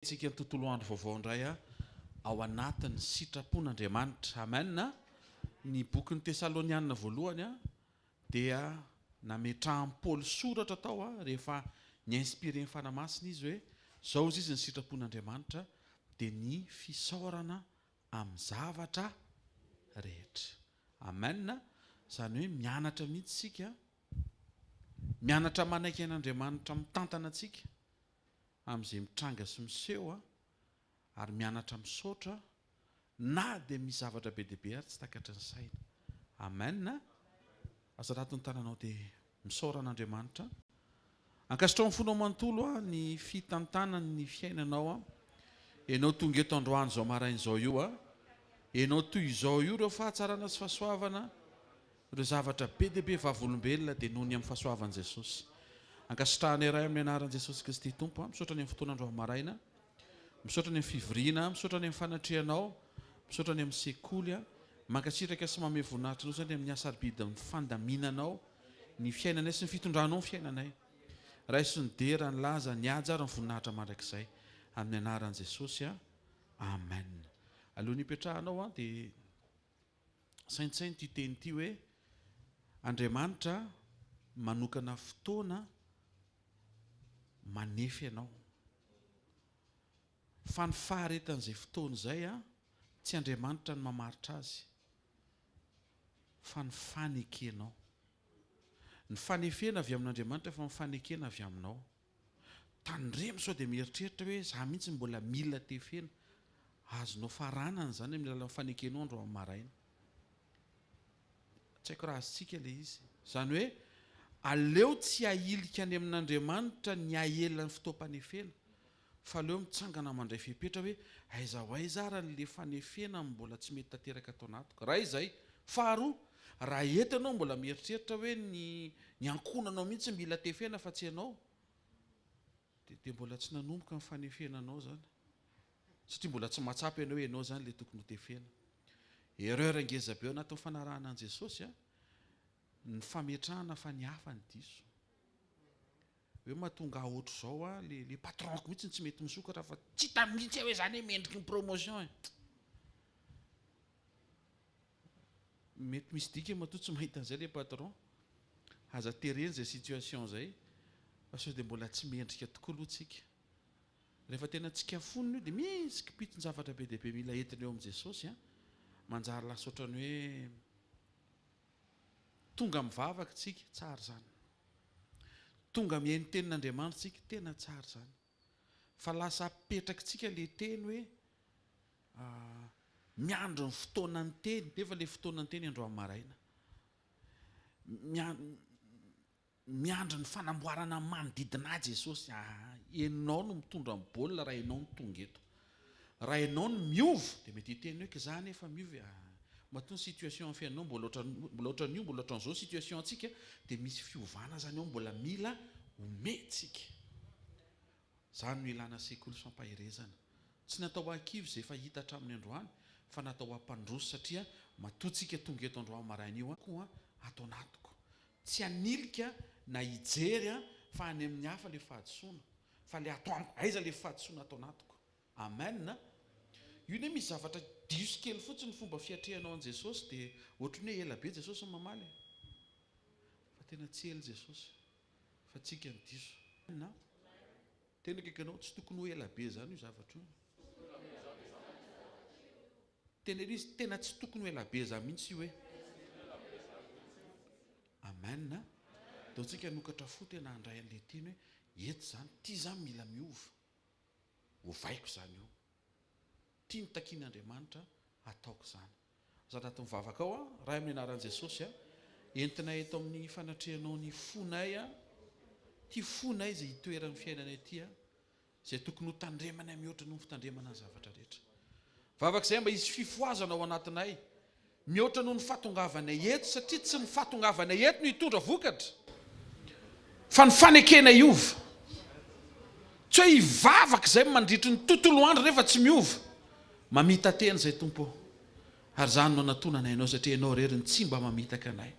Tsika ny tontolo andro vaovao indray ao anatin'ny sitrapon'Andriamanitra. Amen. Ny bokin'ny Tesalonianina voalohany dia nametrahan'i Paoly soratra tao rehefa ni-inspirer ny Fanahy Masina izy hoe zao hozy izy ny sitrapon'Andriamanitra dia ny fisaorana amin'ny zavatra rehetra. Amen. Izany hoe mianatra mihitsy isika, mianatra manaiky an'Andriamanitra mitantana antsika. amin'izay mitranga sy miseho ary mianatra misaotra na dia misy zavatra be dia be ary tsy takatry ny saina. Amen. Asarato ny tananao dia misaora an'Andriamanitra. Ankasitrao amin'ny fonao manontolo ny fitantanany ny fiainanao. Ianao tonga eto androany izao maraina izao io. Ianao toy izao io ireo fahatsarana sy fahasoavana Ireo zavatra be dia be vavolombelona dia noho ny amin'ny fahasoavan'i Jesosy. Ankasitrahanay Ray amin'ny anaran'i Jesosy Kristy Tompo a. Misaotra ny amin'ny fotoana androany maraina. Misaotra ny amin'ny fivoriana, misaotra ny amin'ny fanatrehanao, misaotra ny amin'ny sekoly a. Mankasitraka sy mamehy voninahitra anao izany amin'ny hasarobidin'ny fandaminanao ny fiainanay sy ny fitondranao ny fiainanay. Raiso ny dera, ny laza, ny haja ary ny voninahitra mandrakizay. Amin'ny anaran'i Jesosy a. Amen. Alohan'ny hipetrahanao a dia Saintsaino ity teny ity hoe, Andriamanitra manokana fotoana manefy anao. Fa ny faharetan'izay fotoana izay, tsy Andriamanitra no mamaritra azy, fa ny fanekenao. Ny fanefena avy amin'Andriamanitra fa ny fanekena avy aminao. Tandremo sao dia mieritreritra hoe za mihitsy mbola mila tefena. Azonao faranana izany amin'ny alalan'ny fanekenao androany maraina. Tsy haiko raha azontsika ilay izy. Izany hoe aleo tsy ahilika any amin'Andriamanitra ny hahelan'ny fotoam-panefena fa aleo mitsangana mandray fepetra hoe aiza ho aiza ary ilay fanefena mbola tsy mety tanteraka ato anatiko. Iray izay. Faharoa, raha eto ianao mbola mieritreritra hoe ny ny ankohonanao mihitsy mila tefena fa tsy ianao, dia dia mbola tsy nanomboka ny fanefena anao izany. Satria mbola tsy mahatsapa ianao hoe ianao izany ilay tokony ho tefena. Erreur ngeza be ao anatin'ny fanarahana an'i Jesosy an, ny fametrahana fa ny hafa ny diso. Hoe mahatonga ahy ohatr'izao an, le le patron-ko mihitsy no tsy mety misokatra fa tsy hita mihitsy aho hoe zany hoe mendriky ny promotion e. Mety misy dikany matoa tsy mahita an'izay le patron. Aza terena izay situation izay fa sao dia mbola tsy mendrika tokoa aloha tsika. Rehefa tena tsikafonina io dia misy kipitin-javatra be dia be mila entina eo amin'i Jesosy an. Manjary lasa ohatran'ny hoe tonga mivavaka tsika, tsara izany. Tonga mihaino tenin'Andriamanitra tsika, tena tsara izany. Fa lasa apetrakitsika le teny hoe miandry ny fotoanan'ny teny, nefa le fotoanan'ny teny androany maraina. Miandry ny fanamboarana ny manodidina ahy Jesosy. Ah, enao no mitondra ny baolina raha enao no tonga eto. Raha enao no miova, dia mety hiteny hoe ka za anefa miova e. Ah, matoa ny situation amin'ny fiainanao mbola ohatran'ny mbola ohatran'io, mbola ohatran'izao situation antsika, dia misy fiovana zany ao mbola mila omentsika. Izany no ilana sekoly fampaherezana. Tsy natao hahakivy izay efa hita hatramin'ny androany fa natao hampandroso satria matoa tsika tonga eto androany maraina io koa ato anatiko. Tsy hanilika na hijery fa any amin'ny hafa le fahadisoana fa le ato amiko. Aiza le fahadisoana ato anatiko? Amen. Io anie misy zavatra diso kely fotsiny fomba fiatrehanao an'i Jesosy dia ohatran'ny hoe ela be Jesosy no mamaly e. Fa tena tsy ela Jesosy. Fa tsika no diso. Na tena akaiky anao, tsy tokony ho ela be zany io zavatra io. Tena izy tena tsy tokony ho ela be zany mihitsy io e. Amen. Dao tsika hanokatra fo tena handray an'ilay teny hoe eto zany, ty zany mila miova. Ovaiko zany io. Ty no takian'Andriamanitra hataoko izany. Aza anatin'ny vavaka ao an, Ray amin'ny anaran'i Jesosy an, entinay eto amin'ny fanatrehanao ny fonay an, ity fonay izay itoeran'ny fiainanay ity an, izay tokony ho tandremanay mihoatra noho ny fitandremana ny zavatra rehetra. Vavaka izay mba hisy fifohazana ao anatinay, Mihoatra noho ny fahatongavanay eto satria tsy ny fahatongavanay eto no hitondra vokatra fa ny fanekenay hiova. Tsy hoe hivavaka izay mandritry ny tontolo andro nefa tsy miova. Mamita-tena izay Tompo ô. Ary izany no anatonanay Anao satria Ianao irery no tsy mba mamitaka anay.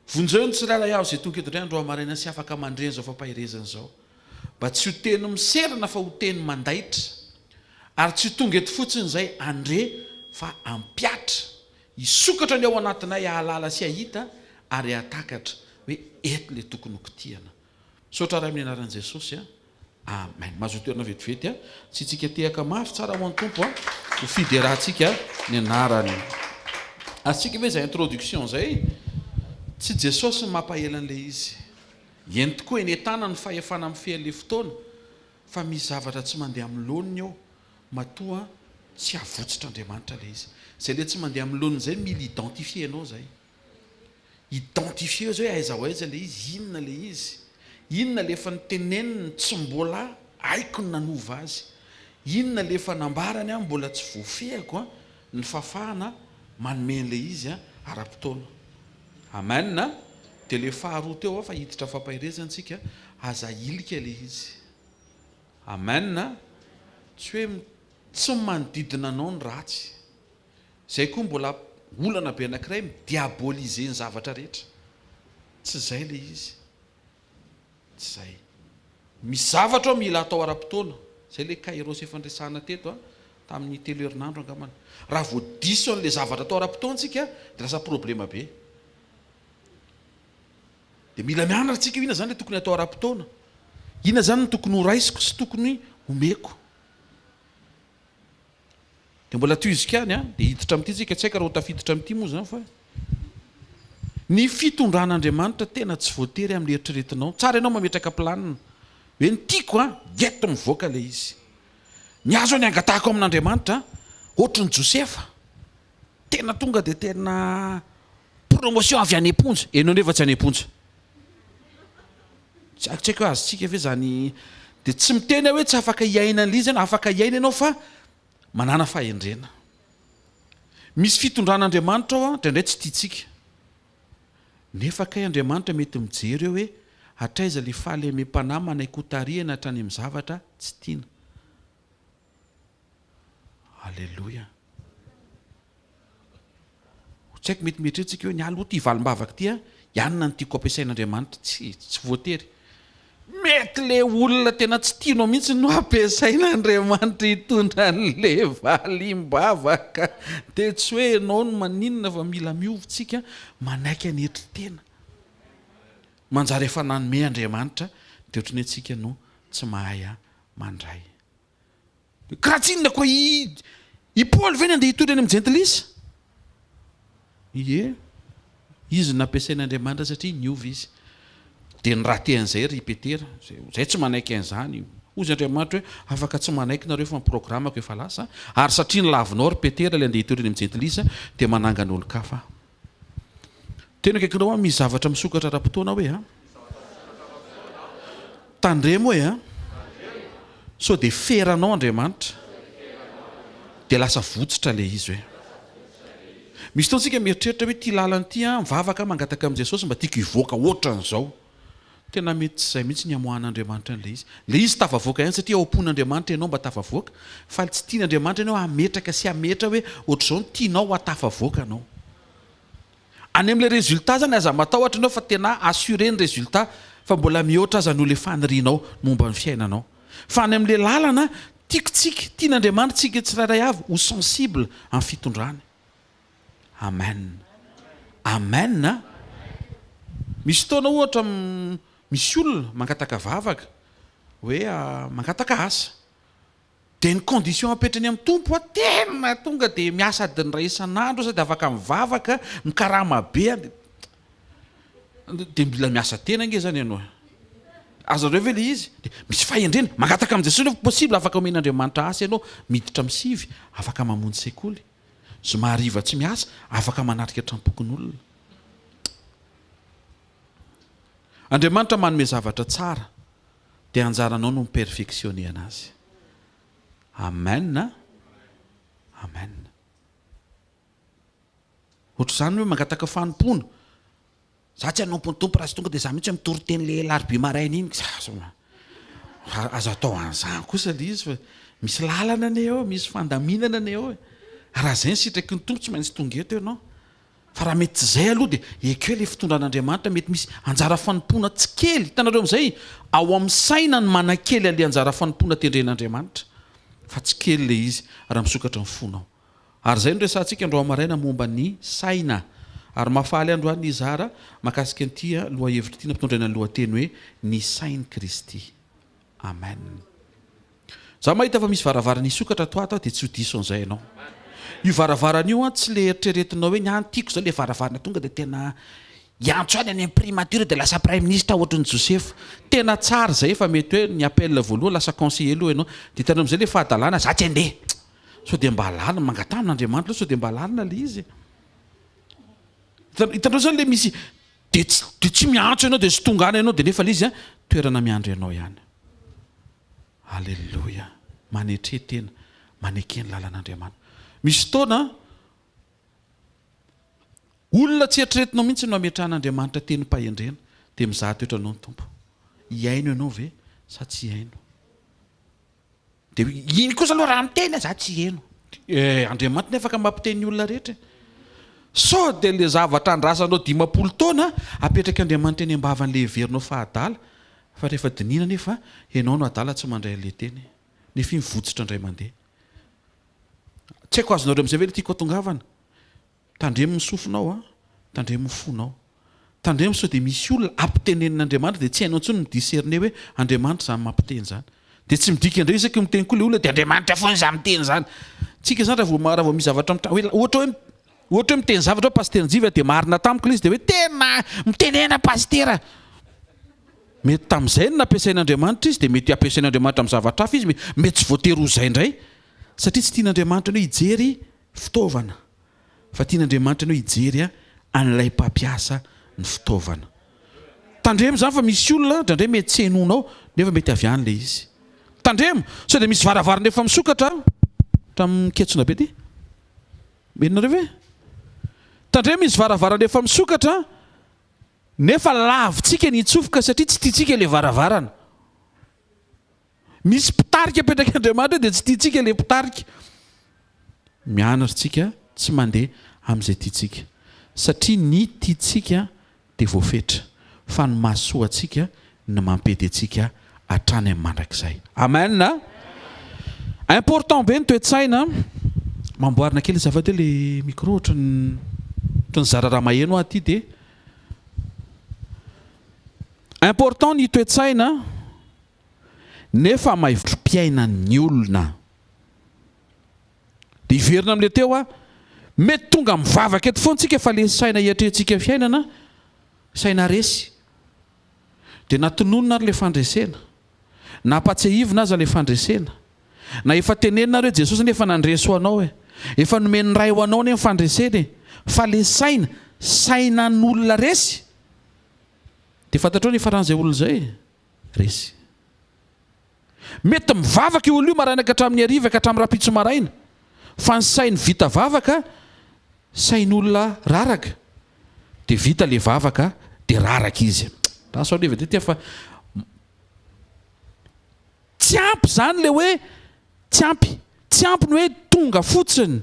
Vonjeo ny tsirairay avy izay tonga eto indray androany maraina sy afaka mandre an'izao fampaherezana izao. Mba tsy ho teny miserana fa ho teny mandaitra. Ary tsy ho tonga eto fotsiny izay handre fa hampiatra. Hisokatra ny ao anatinay hahalala sy hahita ary hahatakatra hoe eto ilay tokony ho kitihana. Misaotra Ray amin'ny anaran'i Jesosy a. Amen. Mazoa toerana vetivety a. Tsy tsika tehaka mafy tsara ho an'ny Tompo a. Ho fiderantsika ny anarany. Azontsika ve izay introduction izay? Tsy Jesosy no mampahela an'ilay izy. Eny tokoa eny an-tanany ny fahefana mifehy an'ilay fotoana fa misy zavatra tsy mandeha amin'ny laoniny eo matoa tsy avotsitr'Andriamanitra ilay izy. Izay ilay tsy mandeha amin'ny laoniny izay mila identifier-nao izay. Identifier-o izay hoe aiza ho aiza ilay izy, inona ilay izy, inona ilay efa noteneniny tsy mbola haiko ny nanova azy, inona ilay efa nambarany aho mbola tsy voafehiko ny fahafahana manome an'ilay izy ara-potoana. Amen a! Dia ilay faharoa teo aho fa hiditra fampaherezana tsika, aza ahilika ilay izy. Amen a! Tsy hoe tsy manodidina anao ny ratsy. Izay koa mbola olana be anankiray mi-diaboliser ny zavatra rehetra. Tsy izay ilay izy. Tsy izay. Misy zavatra ao mila atao ara-potoana. Izay ilay kairos efa niresahana teto a, tamin'ny telo herinandro angambany. Raha vao diso an'ilay zavatra atao ara-potoana isika dia lasa problema be. Dia mila mianatra isika hoe inona izany ilay tokony atao ara-potoana. Inona izany no tokony horaisiko sy tokony homeko. Dia mbola tohiziko ihany an, dia hiditra amin'ity tsika, tsy haiko raha ho tafiditra amin'ity moa izany fa ny fitondran'Andriamanitra tena tsy voatery amin'ny eritreretinao. Tsara ianao mametraka planina hoe ny tiako an, eto mivoaka ilay izy. Ny ahy izao ny angatahako amin'Andriamanitra an, ohatry ny Josefa, tena tonga dia tena promotion avy any am-ponja, ianao nefa tsy any am-ponja. Tsy haiko tsy haiko hoe azontsika ve izany dia tsy miteny aho hoe tsy afaka hiaina an'ilay izy ianao, afaka hiaina ianao fa manàna fahendrena. Misy fitondran'Andriamanitra ao an, indraindray tsy tiantsika. Nefa kay Andriamanitra mety mijery eo hoe hatraiza ilay fahalemem-panahy manaiky ho tarihina hatrany amin'ny zavatra tsy tiana. Aleloia. Tsy haiko mety mieritreritra tsika hoe ny ahy aloha ity valim-bavaka ity an, ianona no tiako ampiasain'Andriamanitra. Tsy, tsy voatery. Mety le olona tena tsy tianao mihitsy no ampiasain'Andriamanitra hitondra an'le valim-bavaka. Dia tsy hoe ianao no maninona fa mila miova tsika, manaiky hanetry tena. Manjary efa nanome Andriamanitra dia ohatran'ny hoe tsika no tsy mahay mandray. Ka raha tsy inona koa i i Paoly ve ny andeha hitory any amin'ny jentilisa? Ie, izy no nampiasain'Andriamanitra satria niova izy. Dia ni-rater an'izay ry Petera, izay tsy manaiky an'izany. Hozy Andriamanitra hoe, afaka tsy manaiky nareo fa ny programako efa lasa, ary satria nolavinao ry Petera ilay andeha hitory any amin'ny jentilisa, dia manangana olon-kafa aho. Tena akaikinao aho misy zavatra misokatra ara-potoana hoe a. Tandremo hoe a. Sao dia feranao Andriamanitra. Dia lasa votsitra ilay izy hoe. Misy fotoana isika mieritreritra hoe ity lalana ity a, mivavaka aho mangataka amin'i Jesosy mba tiako hivoaka ohatran'izao. Tena mety tsy izay mihitsy ny hamoahan'Andriamanitra an'ilay izy. Ilay izy tafavoaka ihany satria ao am-pon'Andriamanitra ianao mba tafavoaka, fa tsy tian'Andriamanitra ianao hametraka sy hametra hoe ohatr'izao no tianao hatafavoaka anao. Any amin'ilay résultat zany aza matahotra ianao fa tena assuré ny résultat fa mbola mihoatra aza noho ilay fanirianao momba ny fiainanao. Fa any amin'ilay lalana tiako tsika, tian'Andriamanitra tsika tsirairay avy ho sensible amin'ny fitondrany. Amen. Amen a! Misy fotoana ohatra misy olona mangataka vavaka hoe mangataka asa. Dia ny condition apetrany amin'ny Tompo a, tena tonga dia miasa adiny iray isan'andro sady afaka mivavaka, mikarama be an, dia mila miasa tena ange izany ianao e. Azonareo ve ilay izy? Dia misy fahendrena, mangataka amin'i Jesosy nefa possible afaka omen'Andriamanitra asa ianao, miditra amin'ny sivy, afaka mamonjy sekoly. Zoma hariva tsy miasa, afaka manatrika trampokon'olona. Andriamanitra manome zavatra tsara, dia anjaranao no mi-perfectionner anazy. Amen a! Amen. Ohatr'izany hoe mangataka fanompoana. Za tsy hanompo ny Tompo raha tsy tonga dia za mihitsy mitory teny le alarobia maraina iny. Aza atao an'izany kosa le izy fa misy lalana anie eo, misy fandaminana anie eo e. Raha zay ny sitraky ny Tompo tsy maintsy tonga eto ianao. Fa raha mety tsy izay aloha dia ekeo ilay fitondran'Andriamanitra mety misy anjara fanompoana tsy kely, hitanareo amin'izay, ao amin'ny saina ny manakely an'ilay anjara fanompoana tendren'Andriamanitra. Fa tsy kely ilay izy raha misokatra ny fonao. Ary izay no resahantsika androany maraina momba ny saina. Ary mahafaly ahy androany ny hizara mahakasika an'ity lohahevitra ity nampitondraina ny lohateny hoe Ny sain'i Kristy. Amen. Za mahita fa misy varavarana hisokatra ato ato dia tsy ho diso an'izay ianao. Io varavarana io an tsy le eritreretinao hoe ny ahy tiako zao le varavarana tonga dia tena hiantso ahy ny any amin'ny primature dia lasa praiminisitra ohatry ny Josefa. Tena tsara izay fa mety hoe ny appel voalohany lasa conseiller aloha ianao dia hitanao amin'izay le fahadalana za tsy handeha. Sao dia mba lalina, mangataha amin'Andriamanitra aloha sao dia mba lalina le izy. Hitanao zany le misy dia tsy dia tsy miantso ianao dia tsy tonga any ianao dia nefa le izy an toerana miandry anao ihany. Aleloia! Manetre tena, maneke ny lalan'Andriamanitra. Misy fotoana olona tsy eritreretinao mihitsy no ametrahan'Andriamanitra tenim-pahendrena dia mizaha toetra anao ny Tompo. Hihaino ianao ve sa tsy hihaino? Dia iny kosa aloha raha miteny aho za tsy heno. Eh, Andriamanitra ny afaka mampiteny ny olona rehetra e. Sao dia le zavatra andrasanao 50 taona apetrak'Andriamanitra eny am-bavan'le heverinao fa adala, fa rehefa dinihina anefa ianao no adala tsy mandray an'le teny. Nefa iny votsotra indray mandeha. Tsy haiko azonareo amin'izay ve le tiako hatongavana? Tandremo ny sofinao an, tandremo ny fonao. Tandremo sao dia misy olona ampitenenin'Andriamanitra dia tsy hainao intsony mi-discerner hoe Andriamanitra izany mampiteny izany. Dia tsy midika indray isaky ny miteny koa ilay olona dia Andriamanitra foana izany miteny izany. Tsika izany raha vao raha vao misy zavatra mitranga hoe ohatra hoe ohatra hoe miteny zavatra hoe Pasitera Njiva dia marina tamiko ilay izy dia hoe tena mitenena Pasitera. Mety tamin'izay no nampiasain'Andriamanitra izy dia mety hampiasain'Andriamanitra amin'ny zavatra hafa izy, mety tsy voatery ho izay indray satria tsy tian'Andriamanitra ny hoe hijery fitaovana. Fa tian'Andriamanitra ianao hijery an'ilay mpampiasa ny fitaovana. Tandremo izany fa misy olona indraindray mety tsy henoinao nefa mety avy any ilay izy. Tandremo sao dia misy varavarana efa misokatra hatramin'ny ketsona be ity. Henonareo ve? Tandremo misy varavarana efa misokatra nefa lavintsika ny hitsofoka satria tsy tiantsika ilay varavarana. Misy mpitarika apetrak'Andriamanitra eo dia tsy tiantsika ilay mpitarika. Mianatra tsika tsy mandeha amin'izay tiantsika satria ny tiantsika dia voafetra fa ny mahasoa antsika no mampety antsika hatrany amin'ny mandrakizay. Amen a! Important be ny toe-tsaina. Mamboarina kely azafady hoe le micro ohatran'ny ohatran'ny zara raha maheno aho aty dia important ny toe-tsaina. Nefa maivotrom-piainan'ny olona. Dia hiverina amin'ilay teo aho, mety tonga mivavaka eto foana tsika fa le saina hiatrehantsika fiainana, saina resy. Dia na tononina ary le fandresena, na ampatsiahivina aza le fandresena, na efa tenenina ary hoe Jesosy anie efa nandresy ho anao e, efa nomen'ny Ray ho anao anie ny fandresena e, fa le saina, sainan'olona resy, dia fantatrao ny hifaran'izay olona izay e. Resy. Mety mivavaka io olona io maraina ka hatramin'ny hariva ka hatramin'ny rahampitso maraina, fa ny sainy vita vavaka, sain'olona raraka, dia vita le vavaka dia raraka izy. Lasa aho nefa dia fa tsy ampy izany le hoe tsy ampy, tsy ampy ny hoe tonga fotsiny.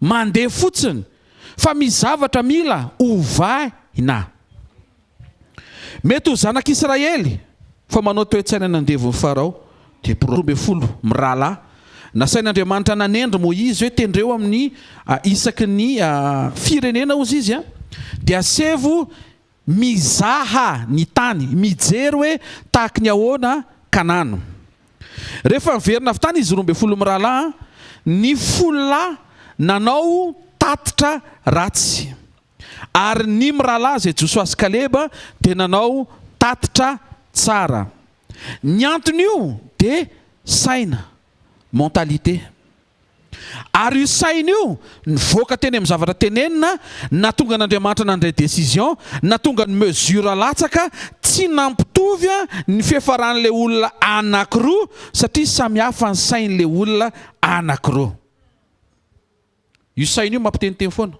Mandeha fotsiny fa misy zavatra mila ovaina. Mety ho zanak'Israely fa manao toe-tsaina nandevon'i Farao, dia 12 mirahalahy. Nasain'Andriamanitra nanendry Moizy hoe tendreo amin'ny isaky ny firenena hozy izy dia asevo Mizaha ny tany, mijery hoe tahaky ny ahoana Kanana. Rehefa niverina avy tany izy 12 mirahalahy, ny folo lahy nanao tatitra ratsy, ary ny mirahalahy izay Josoa sy Kaleba dia nanao tatitra tsara. Ny anton'io dia saina, mentalité. Ary io saina io nivoaka teny amin'ny zavatra tenenina, nahatonga an'Andriamanitra nandray décision, nahatonga ny mesure latsaka, tsy nampitovy ny fiafaran'ilay olona anakiroa satria samy hafa ny sain'ilay olona anakiroa. Io saina io mampiteniteny foana.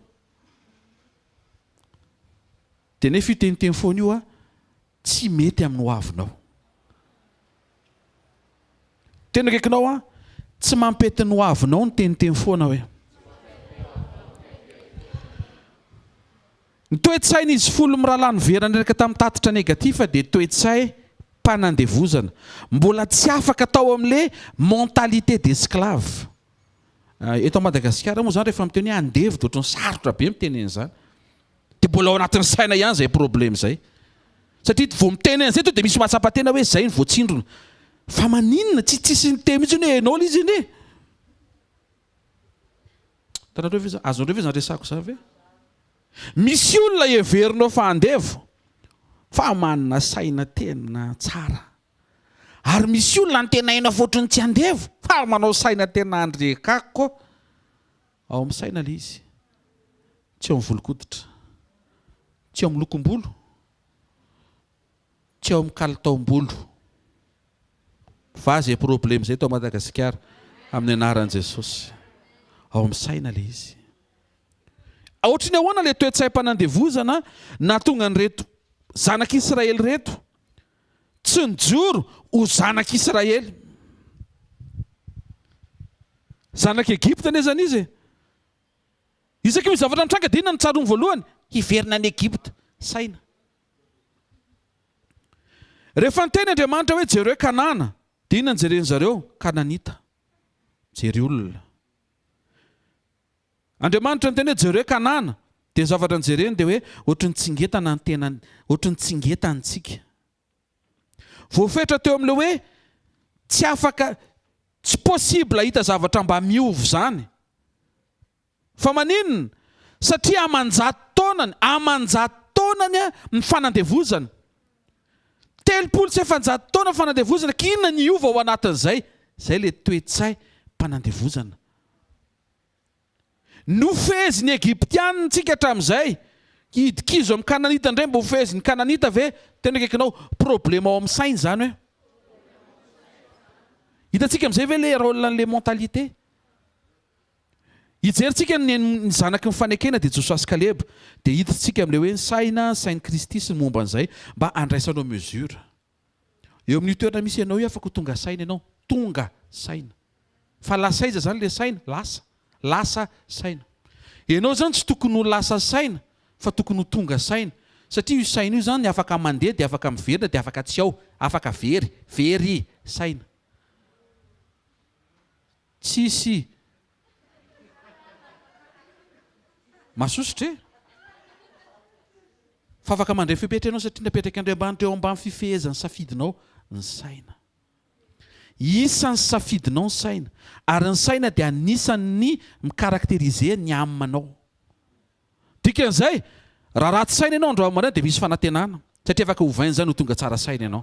Dia nefa io teniteny foana io tsy mety amin'ny hoavinao. Tena akaikinao an, tsy mampety ny hoavinao ny teniteny foana hoe. Ny toe-tsain'izy folo mirahalahy niverina niraka tamin'ny tatitra negatif dia toe-tsaim-panandevozana. Mbola tsy afaka tao amin'ilay mentalité d'esclave. Eto Madagasikara moa izany rehefa miteny hoe andevo dia ohatran'ny sarotra be miteny an'izany. Dia mbola ao anatin'ny saina ihany izay problème izay. Satria vao miteny an'izay tonga dia misy mahatsapa tena hoe izay no voatsindrona. Fa maninona? Tsy tsisy niteny mihitsy hoe enao ilay izy anie. Hitanareo ve izany? Azonareo ve izany resako izany ve? Misy olona heverinao fa andevo fa manana saina tena tsara. Ary misy olona antenaina fa ohatran'ny tsy andevo fa manao saina tena andrekako. Ao amin'ny saina ilay izy. Tsy ao amin'ny volon-koditra. Tsy ao amin'ny lokom-bolo. Tsy ao amin'ny kalitaom-bolo. Fa izay problème izay eto Madagasikara amin'ny anaran'i Jesosy. Ao amin'ny saina ilay izy. Ohatry ny ahoana ilay toe-tsaim-panandevozana nahatonga an'ireto zanak'Israely ireto tsy nijoro ho zanak'Israely. Zanak'i Egypta anie izany izy e. Isaky misy zavatra mitranga dia inona no tsaroany voalohany? Hiverina any Egypta. Saina. Rehefa niteny Andriamanitra hoe jereo Kanana, dia inona no jeren'ny zareo? Kananita. Mijery olona. Andriamanitra niteny hoe jereo Kanana, dia ny zavatra nojereny dia hoe ohatry ny tsingetana ny tenany, ohatry ny tsingetantsika. Voafetra teo amin'ilay hoe tsy afaka, tsy possible hahita zavatra mba miova izany. Fa maninona? Satria aman-jato taonany, aman-jato taonany ny fanandevozana. 430 taona fanandevozana, ka inona ny hiova ao anatin'izay? Izay ilay toe-tsaim-panandevozana. Nofehezin'ny Egyptiana isika hatramin'izay. Hidi-kizo amin'ny Kananita indray mba hofehezin'ny Kananita ve? Tena akaikinao, problema ao amin'ny saina izany hoe. Hitantsika amin'izay ve ilay rôle an'ilay mentalité? Hijerintsika ny ny zanaky ny fanekena dia Josoa sy Kaleba. Dia hitantsika amin'ilay hoe ny saina, ny sain'i Kristy sy ny momba an'izay mba handraisanao mesure. Eo amin'io toerana misy anao io afaka ho tonga saina ianao. Tonga saina. Fa lasa aiza izany ilay saina? Lasa. Lasa saina. Ianao izany tsy tokony ho lasa saina fa tokony ho tonga saina. Satria io saina io izany afaka mandeha dia afaka miverina dia afaka tsy ao. Afaka very. Very saina. Tsisy masosotra e! Fa afaka mandray fepetra ianao satria napetrak'Andriamanitra eo ambany fifehezan'ny safidinao ny saina. Isan'ny safidinao ny saina, ary ny saina dia anisan'ny mi-caractériser ny âme-nao. Dikan'izay, raha ratsy saina ianao androany maraina dia misy fanantenana, satria afaka ovaina izany ho tonga tsara saina ianao.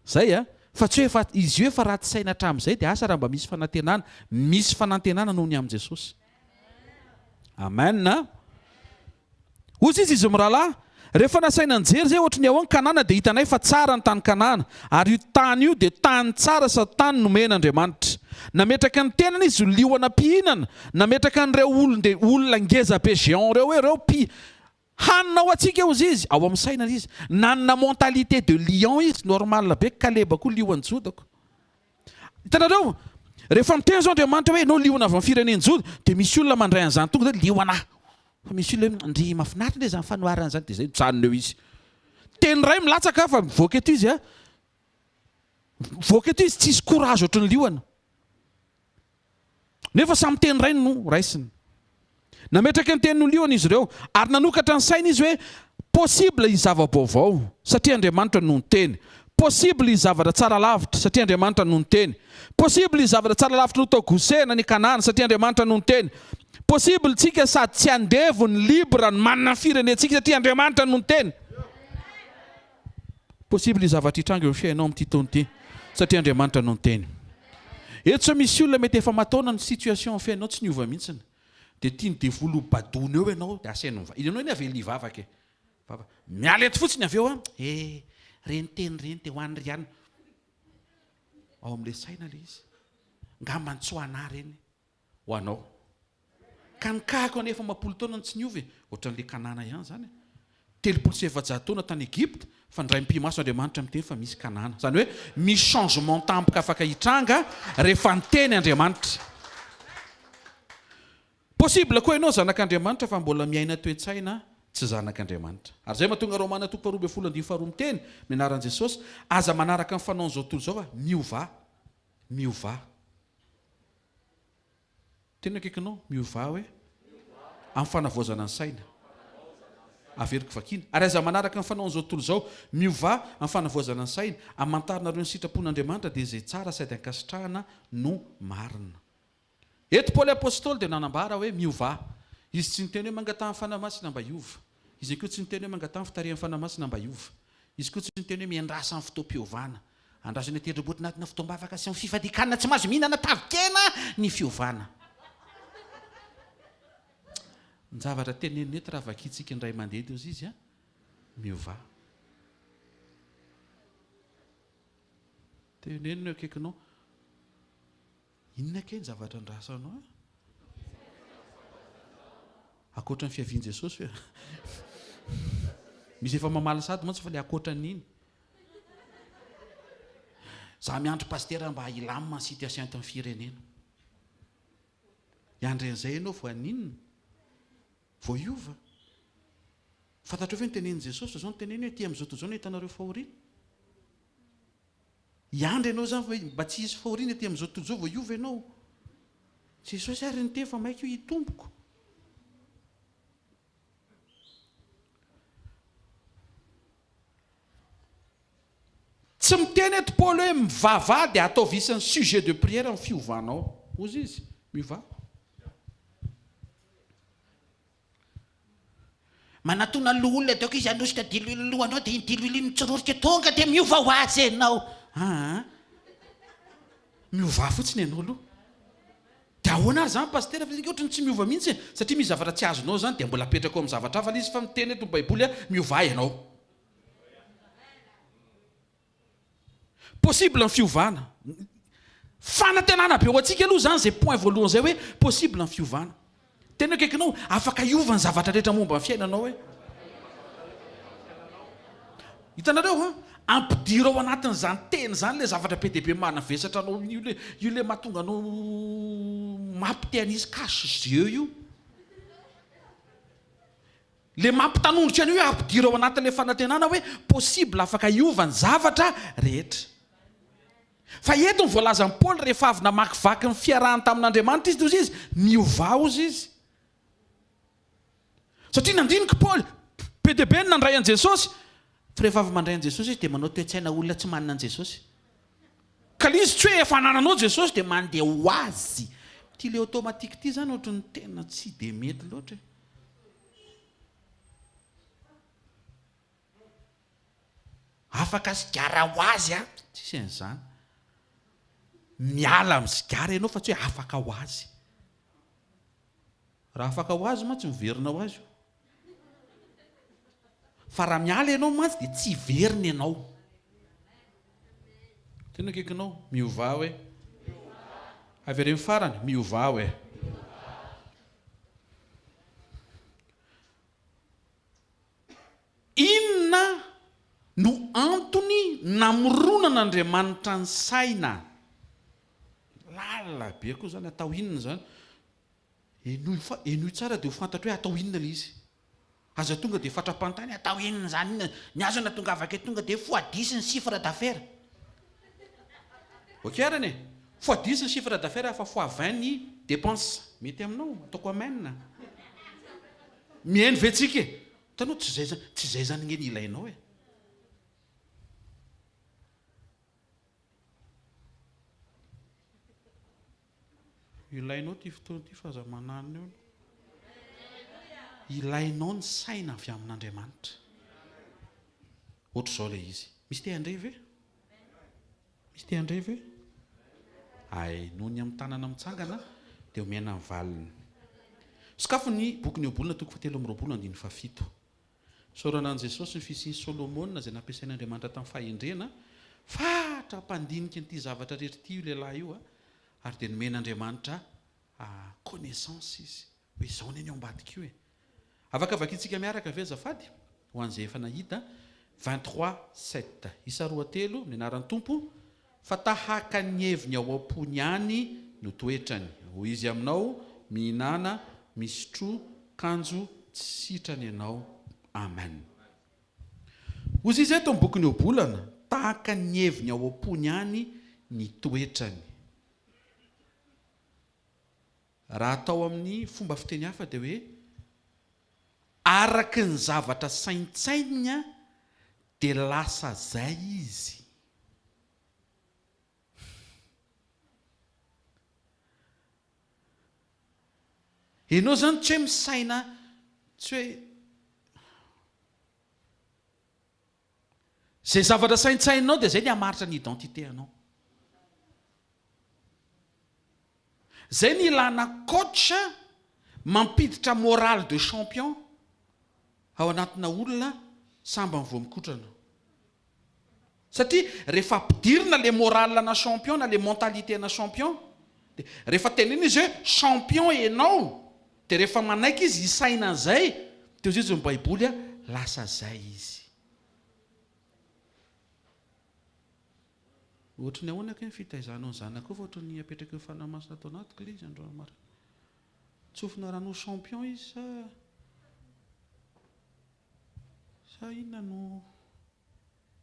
Zay a! Fa tsy hoe efa izy io efa ratsy saina hatramin'izay dia asa raha mba misy fanantenana. Misy fanantenana noho ny amin'i Jesosy. Amen a! Hoy izy izy mirahalahy, rehefa nasaina nijery izay ohatry ny ahoan Kanana dia hitanay fa tsara ny tany Kanana, ary io tany io dia tany tsara sady tany nomen'Andriamanitra. Nametraka ny tenany izy ho liona mpihinana, nametraka an'ireo olon-de olona ngeza be géant ireo hoe ireo mpi Hanina ho antsika ozy izy, ao amin'ny saina izy. Nanana mentalité de lion izy, normal be, Kaleba koa lion'i Joda ko. Hitanareo, rehefa miteny zao Andriamanitra hoe ianao liona avy amin'ny firenen'i Joda, dia misy olona mandray an'izany tonga dia liona aho. Fa misy olona hoe ndry mahafinaritra ndry izany fanoharana izany, dia zay mijanona eo izy. Teny iray milatsaka fa mivoaka eto izy a. Mivoaka eto izy tsisy courage ohatry ny liona. Nefa samy teny iray no raisiny. Nametraka ny teniny ho liona izy ireo, ary nanokatra ny sainy izy hoe possible hisy zava-baovao, satria Andriamanitra no niteny. Possible hisy zavatra tsara lavitra, satria Andriamanitra no niteny. Possible hisy zavatra tsara lavitra noho tao Gosena any Kanana, satria Andriamanitra no niteny. Possible tsika sady tsy andevo ny libre ny manana ny firenentsika, satria Andriamanitra no niteny. Possible io zavatra hitranga eo amin'ny fiainao amin'ity taona ity satria Andriamanitra no niteny. Eto sao misy olona mety efa aman-taona ny situation amin'ny fiainao tsy niova mihitsiny. Dia tian'ny devoly ho badoana eo ianao dia asainy miva-, ianao anie avela hivavaka e. Vava. Miala eto fotsiny avy eo an, eh, ireny teny ireny dia ho an'i Riana. Ao amin'ilay saina ilay izy. Ngambany tsy ho anà ireny. Ho anao. Ka ny kahako anie efa amam-polo taona no tsy niova e! Ohatran'ilay Kanana ihany izany e! 430 taona tany Egypta, fa indray mipi-maso Andriamanitra miteny fa misy Kanana. Izany hoe misy changement tampoka afaka hitranga rehefa niteny Andriamanitra. Possible koa ianao zanak'Andriamanitra fa mbola miaina toe-tsaina. Tsy zanak'Andriamanitra. Ary izay mahatonga Romana toko faharoa ambin'ny folo andininy faharoa miteny, amin'ny anaran'i Jesosy, aza manaraka ny fanaon'izao tontolo izao fa miovà. Miovà. Tena akaikinao, miovà hoe? Amin'ny fanavaozana ny saina. Averiko vakiana. Ary aza manaraka ny fanaon'izao tontolo izao. Miovà amin'ny fanavaozana ny saina. Amantarinareo ny sitrapon'Andriamanitra dia izay tsara sady ankasitrahana no marina. Eto Paoly Apostoly dia nanambara hoe miovà. Izy tsy niteny hoe mangataha ny Fanahy Masina mba hiova. Izy koa tsy niteny hoe mangataha ny fitarihan'ny Fanahy Masina mba hiova. Izy koa tsy niteny hoe miandrasa ny fotoam-piovana. Andraso eny an-tendrombohitra anatina fotoam-bavaka sy amin'ny fifadian-kanina tsy mahazo mihinana tavin-kena ny fiovana. Ny zavatra tenenina eto raha vakintsika indray mandeha dia hozy izy a, miovà. Teneno ny eo akaikinao. Inona kay ny zavatra andrasanao e? Ankoatra ny fiavian'i Jesosy ve? Misy efa mamaly sady mantsy fa le ankoatra an'iny. Za miandry pasitera mba hilamina ny situation eto amin'ny firenena. Hiandry an'izay ianao vao haninona? Vao hiova? Fantatrao ve ny tenenin'i Jesosy? Izao no teneny hoe, aty amin'izao tontolo izao no ahitanareo fahoriana. Hiandry ianao izany fa mba tsy hisy fahoriana ety amin'izao tontolo izao vao hiova ianao. Jesosy ary niteny fa maika io hitomboko. Tsy miteny eto Paoly hoe mivavaha dia ataovy isan'ny sujet de prière ny fiovanao. Hozy izy, miovà. Manatona loholona dia aoka izy hanosika diloilo lohanao dia iny diloilo iny mitsororika tonga dia miova ho azy ianao. Aa miovà fotsiny ianao aloha. Dia ahoana ary izany Pasitera fa ohatry ny tsy miova mihitsy e? Satria misy zavatra tsy azonao izany dia mbola apetrako amin'ny zavatra hafa ilay izy fa miteny eto ny baiboly a miovà ianao. Possible ny fiovana. Fanantenana be ho antsika aloha izany izay point voalohany izay hoe possible ny fiovana. Tena akaikinao, afaka hiova ny zavatra rehetra momba ny fiainanao hoe. Hitanareo an? Ampidiro ao anatin'izany teny izany ilay zavatra be dia be manavesatra anao io ilay io ilay mahatonga anao mampite hanisy cache yeux io. Le mampitanondrika an'io hoe ampidiro ao anatin'ilay fanantenana hoe possible afaka hiova ny zavatra rehetra. Fa eto ny voalazan'i Paoly rehefa avy namakivaky ny fiarahany tamin'Andriamanitra izy dia hozy izy, miovà hozy izy. Satria nandinika i Paoly, be dia be ny nandray an'i Jesosy, Fa rehefa avy mandray an'i Jesosy izy dia manao toe-tsaina olona tsy manana an'i Jesosy. Ka le izy tsy hoe efa anananao Jesosy dia mandeha ho azy. Ity le automatique ity zany ohatran'ny tena tsy dia mety loatra e. Afaka sigara ho azy an! Tsisy an'izany. Miala amin'ny sigara ianao fa tsy hoe afaka ho azy. Raha afaka ho azy mantsy miverina ho azy io. Fa raha miala ianao mantsy dia tsy hiverina ianao. Tena akaikinao, miovà hoe. Avereno farany, miovà hoe. Inona no antony namoronan'Andriamanitra ny saina? Lalina be koa izany, atao inona izany? Henoy fa, henoy tsara dia ho fantatro hoe atao inona ilay izy. Aza tonga dia fatra-panontany, atao inona izany inona? Ny azo natongavako eto tonga dia fois dix ny chiffre d'affaires. Ok arany e! Fois dix ny chiffre d'affaires fa fois vingt ny dépense. Mety aminao? Ataoko amen. Mihaino ve tsika e? Hitanao tsy izay zany, tsy izay zany nge ny ilainao e. Ilainao ity fotoana ity fa aza mananona eo. Ilainao ny saina avy amin'Andriamanitra. Ohatr'izao ilay izy. Misy te handre ve? Misy te handre ve? Ay, noho ny amin'ny tanana mitsangana dia omena ny valiny. Sokafo ny bokin'ny Ohabolana toko fahatelo amby 20 andininy fahafito. Isaorana an'i Jesosy ny fisian'i Solomona izay nampiasain'Andriamanitra tamin'ny fahendrena, fatra mpandinika an'ity zavatra rehetra ity io lehilahy io, ary dia nomen'Andriamanitra connaissance izy, hoe izao anie ny ao ambadika io e. Afaka vakintsika miaraka ve azafady? Ho an'izay efa nahita, 23, 7. Isa roa telo, amin'ny anaran'ny Tompo, Fa tahaka ny heviny ao am-pony ihany no toetrany. Hoy izy aminao, Mihinàna, misotroa, kanjo tsy sitrana ianao. Amen. Hozy izy eto amin'ny bokin'ny Ohabolana, tahaka ny heviny ao am-pony ihany ny toetrany. Raha atao amin'ny fomba fiteny hafa dia hoe araka ny zavatra saintsaininy dia lasa zay izy. Ianao izany tsy hoe misaina, tsy hoe izay zavatra saintsaininao dia izay ny hamaritra ny identité anao. Izay ny ilana coach mampiditra morale de champion ao anatina olona sambany vao mikotrana. Satria rehefa ampidirina le morale ana champion na le mentalité ana champion de rehefa tenenina izy hoe champion enao de rehefa manaiky izy hisaina an'izay de hoy izy ny baiboly a lasa zay izy. Ohatry ny ahoana kay ny fitaizanao ny zanakao fa ohatry ny apetraky ny fanahy masina ato anatiko le izy androany maraina. Tsofina rano ho champion izy sa sa inona no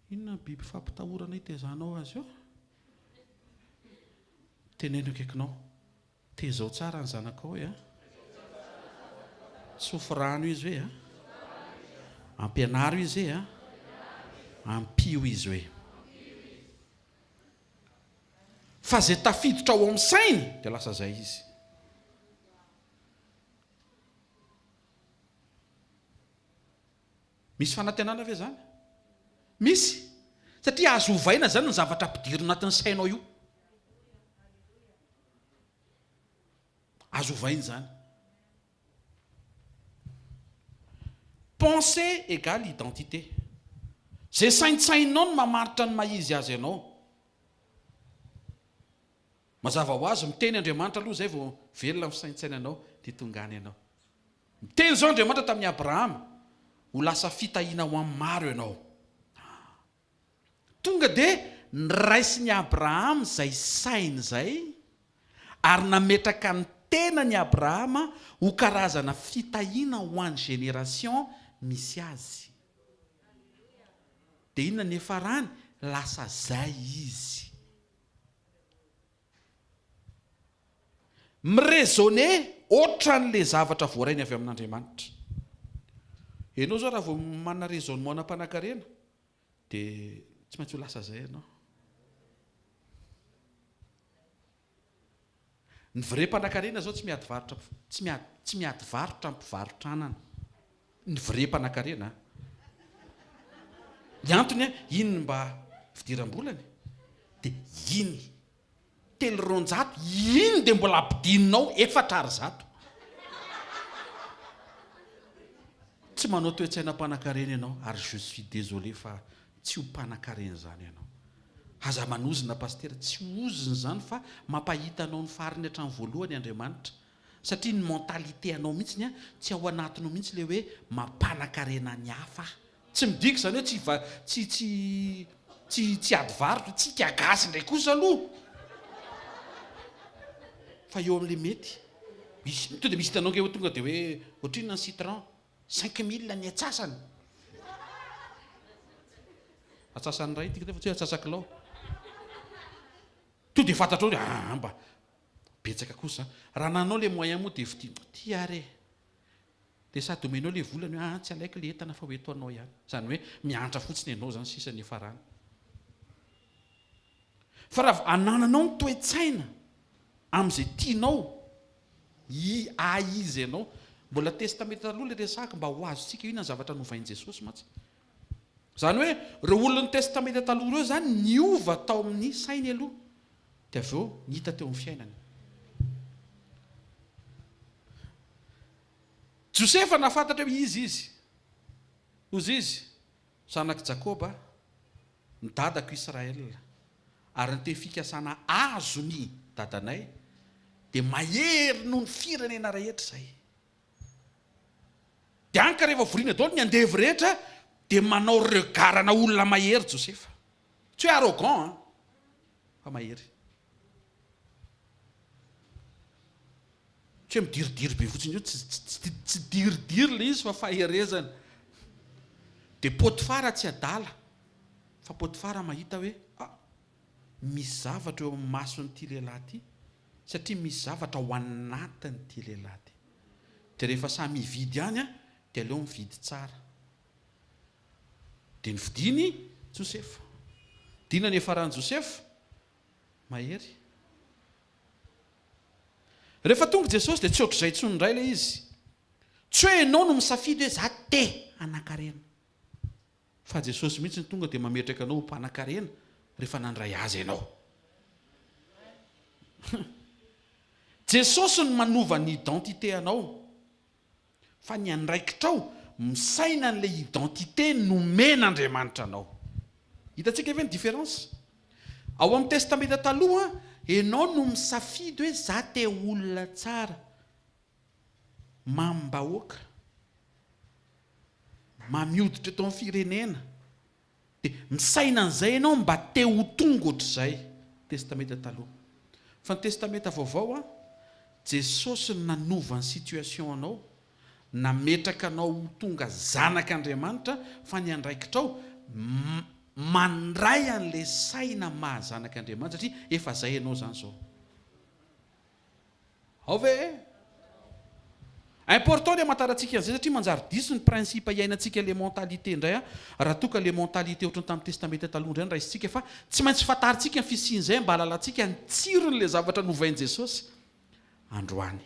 Inona ny biby fampitahorana itezanao azy io? Teneno akaikinao. Tezao tsara ny zanakao hoe a. Tsofy rano izy hoe a. Ampianaro izy hoe a. Ampio izy hoe. Fa izay tafiditra ao amin'ny sainy dia lasa izay izy. Misy fanantenana ve izany? Misy! Satria azo ovaina izany ny zavatra ampidirina anatin'ny sainao io. Azo ovaina izany. Pensée égale identité. Izay saintsainao no mamaritra ny maha izy azy anao. Mazava ho azy, miteny Andriamanitra aloha izay vao velona ny fisaintsainanao dia tonga any ianao. Niteny izao Andriamanitra tamin'i Abrahama, Ho lasa fitahiana ho an'ny maro ianao. Tonga dia noraisin'i Abrahama izay sainy izay, ary nametraka ny tenany Abrahama ho karazana fitahiana ho an'ny génération misy azy. Dia inona ny niafarany? Lasa zay izy. Mi-raisonner otran'le zavatra voarainy avy amin'Andriamanitra. Ianao zao raha vao manana raisonnement ana mpanakarena dia tsy maintsy ho lasa zay ianao. Ny vrai mpanakarena zao tsy miady varotra tsy miady tsy miady varotra amin'ny mpivarotra anana. Ny vrai mpanakarena an. Ny antony an, iny no mba fidiram-bolany dia iny. 203, iny dia mbola ampidininao 104. Tsy manao toe-tsaina mpanakarena ianao ary je suis désolé fa tsy ho mpanakarena izany ianao. Aza manozona Pasitera, tsy ozona izany fa mampahita anao ny fariny hatramin'ny voalohany Andriamanitra. Satria ny mentalité anao mihitsiny an, tsy ao anatinao mihitsy ilay hoe mampanakarena ny hafa. Tsy midika izany hoe tsy tsy tsy tsy tsy ady varotra, tsika gasy indray kosa aloha fa eo amin'ilay mety. Misy, tonga dia misy hitanao ange hoe tonga dia hoe ohatrinona ny citron? 5000 ny atsasany. Atsasany iray ity fa tsy hoe atsasakilao. Tonga dia fantatrao hoe ah mba betsaka kosa. Raha nanao le moyen moa dia fitia, ty ary e. Dia sady omenao le volany hoe ah tsy alaiko le entana fa ho eto anao ihany. Izany hoe miantra fotsiny ianao izany sisa ny hiafarany. Fa raha anananao ny toe-tsaina amin'izay tianao i a izy ianao. Mbola testamenta taloha le resahako mba ho azontsika inona ny zavatra novain'i Jesosy mantsy. Izany hoe ireo olon'ny testamenta taloha ireo izany niova tao amin'ny sainy aloha dia avy eo ny hita teo amin'ny fiainany. Josefa nahafantatra hoe iza izy. Hozy izy, zanak'i Jakoba, ny dadako Israël, ary ny teny fikasana azony dadanay dia mahery noho ny firenena rehetra izay. Dia any ka rehefa voriana daholo ny andevo rehetra dia manao regard-na olona mahery Josefa. Tsy hoe arrogant an, fa mahery. Tsy hoe midiridiry be fotsiny io, tsy diridiry ilay izy fa faherezana. Dia Potifara tsy adala fa Potifara mahita hoe ah, misy zavatra eo amin'ny mason'ity lehilahy ity satria misy zavatra ao anatin'ity lehilahy ity. Dia rehefa samy hividy ihany dia aleo mividy tsara. Dia novidiany Josefa. Dina ny hiafaran'i Josefa? Mahery. Rehefa tonga Jesosy dia tsy ohatr'izay intsony indray ilay izy. Tsy hoe ianao no misafidy hoe za te hanankarena. Fa Jesosy mihitsy no tonga dia mametraka anao ho mpanankarena rehefa nandray Azy ianao. Jesosy no manova ny identité anao. Fa ny andraikitrao misaina an'ilay identité nomen'Andriamanitra anao. Hitantsika ve ny différence? Ao amin'ny testamenta taloha, ianao no misafidy hoe za te ho olona tsara, mamim-bahoaka, mamy hoditra eto amin'ny firenena. Dia misaina an'izay ianao mba te ho tonga ohatr'izay. Testamenta taloha. Fa ny testamenta vaovao an, Jesosy no nanova ny situation anao, nametraka anao ho tonga zanak'Andriamanitra fa ny andraikitrao mandray an'ilay saina maha zanak'Andriamanitra satria efa zay ianao izany izao. Ao ve e? Important ny hamantarantsika an'izay satria manjary diso ny principe iainantsika le mentalité indray an, raha toa ka le mentalité ohatran'ny tamin'ny testamenta taloha indray no raisintsika fa tsy maintsy fantarintsika ny fisian'izay mba hahalalantsika ny tsiron'le zavatra novain'i Jesosy androany.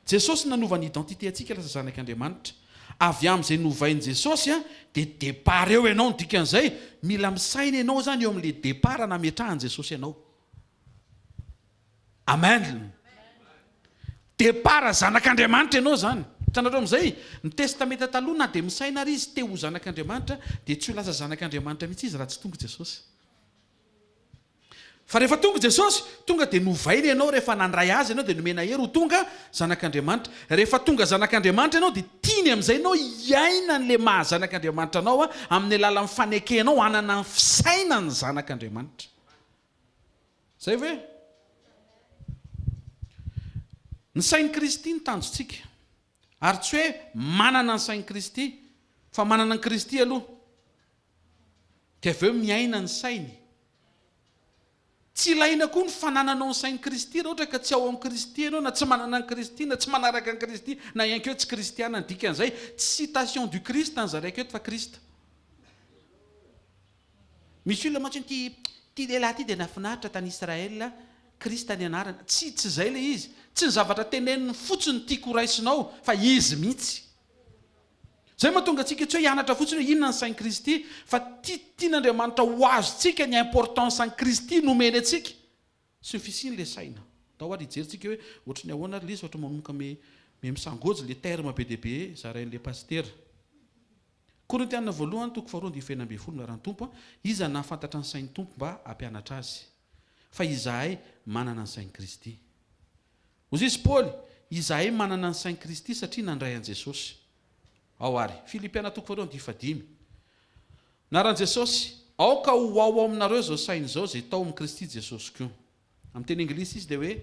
Jesosy nanova ny identité antsika lasa zanak'Andriamanitra. Avy amin'izay novain'i Jesosy an dia départ eo ianao ny dikan'izay mila misaina ianao izany eo amin'le départ nametrahan'i Jesosy anao. Amen! Départ zanak'Andriamanitra ianao izany. Hitanareo amin'izay? Ny Testamenta Taloha na dia misaina ary izy te ho zanak'Andriamanitra dia tsy ho lasa zanak'Andriamanitra mihitsy izy raha tsy tonga Jesosy. Fa rehefa tonga Jesosy, tonga dia novaina ianao rehefa nandray Azy ianao dia nomena hery ho tonga zanak'Andriamanitra. Rehefa tonga zanak'Andriamanitra ianao dia tiany amin'izay ianao hiaina an'ilay maha zanak'Andriamanitra anao amin'ny alalan'ny fanekenao hanana ny fisainan'ny zanak'Andriamanitra. Zay ve? Ny sain'i Kristy no tanjontsika. Ary tsy hoe manana ny sain'i Kristy, fa manana an'i Kristy aloha. Dia avy eo miaina ny sainy. Tsy ilaina koa ny fanananao ny sain'i Kristy raha ohatra ka tsy ao amin'i Kristy ianao, na tsy manana an'i Kristy, na tsy manaraka an'i Kristy, na ihany koa hoe tsy kristiana. Ny dikan'izay, tsy citation du Christ no zaraiko eto fa Christ. Misy olona mantsy hoe ity ity lehilahy ity dia nahafinaritra tany Israël, Christ ny anarany. Tsia, tsy izay ilay izy. Tsy ny zavatra teneniny fotsiny no tiako ho raisinao fa izy mihitsy. Izay mahatonga antsika tsy hoe hianatra fotsiny hoe inona ny sain'i Kristy fa tia tian'Andriamanitra ho azontsika ny importance an'i Kristy nomeny antsika sy ny fisian'ilay saina. Ndao ary hijery tsika hoe ohatry ny ahoana ary ilay izy fa ohatry ny manomboka me me misangojo ilay terme be dia be zarain'ilay pasitera. Korintiana voalohany toko faharoa andininy fahenina ambinifolo Milaran'ny Tompo a, Iza no nahafantatra ny sain'ny Tompo mba hampianatra azy? Fa izahay manana ny sain'i Kristy. Hoy izy Paoly, Izahay manana ny sain'i Kristy satria nandray an'i Jesosy. Ao ary. Filipiana toko faharoa andininy fahadimy Anaran'i Jesosy, Aoka ho ao aminareo izao saina izao izay tao amin'i Kristy Jesosy koa. Amin'ny teny anglisy izy dia hoe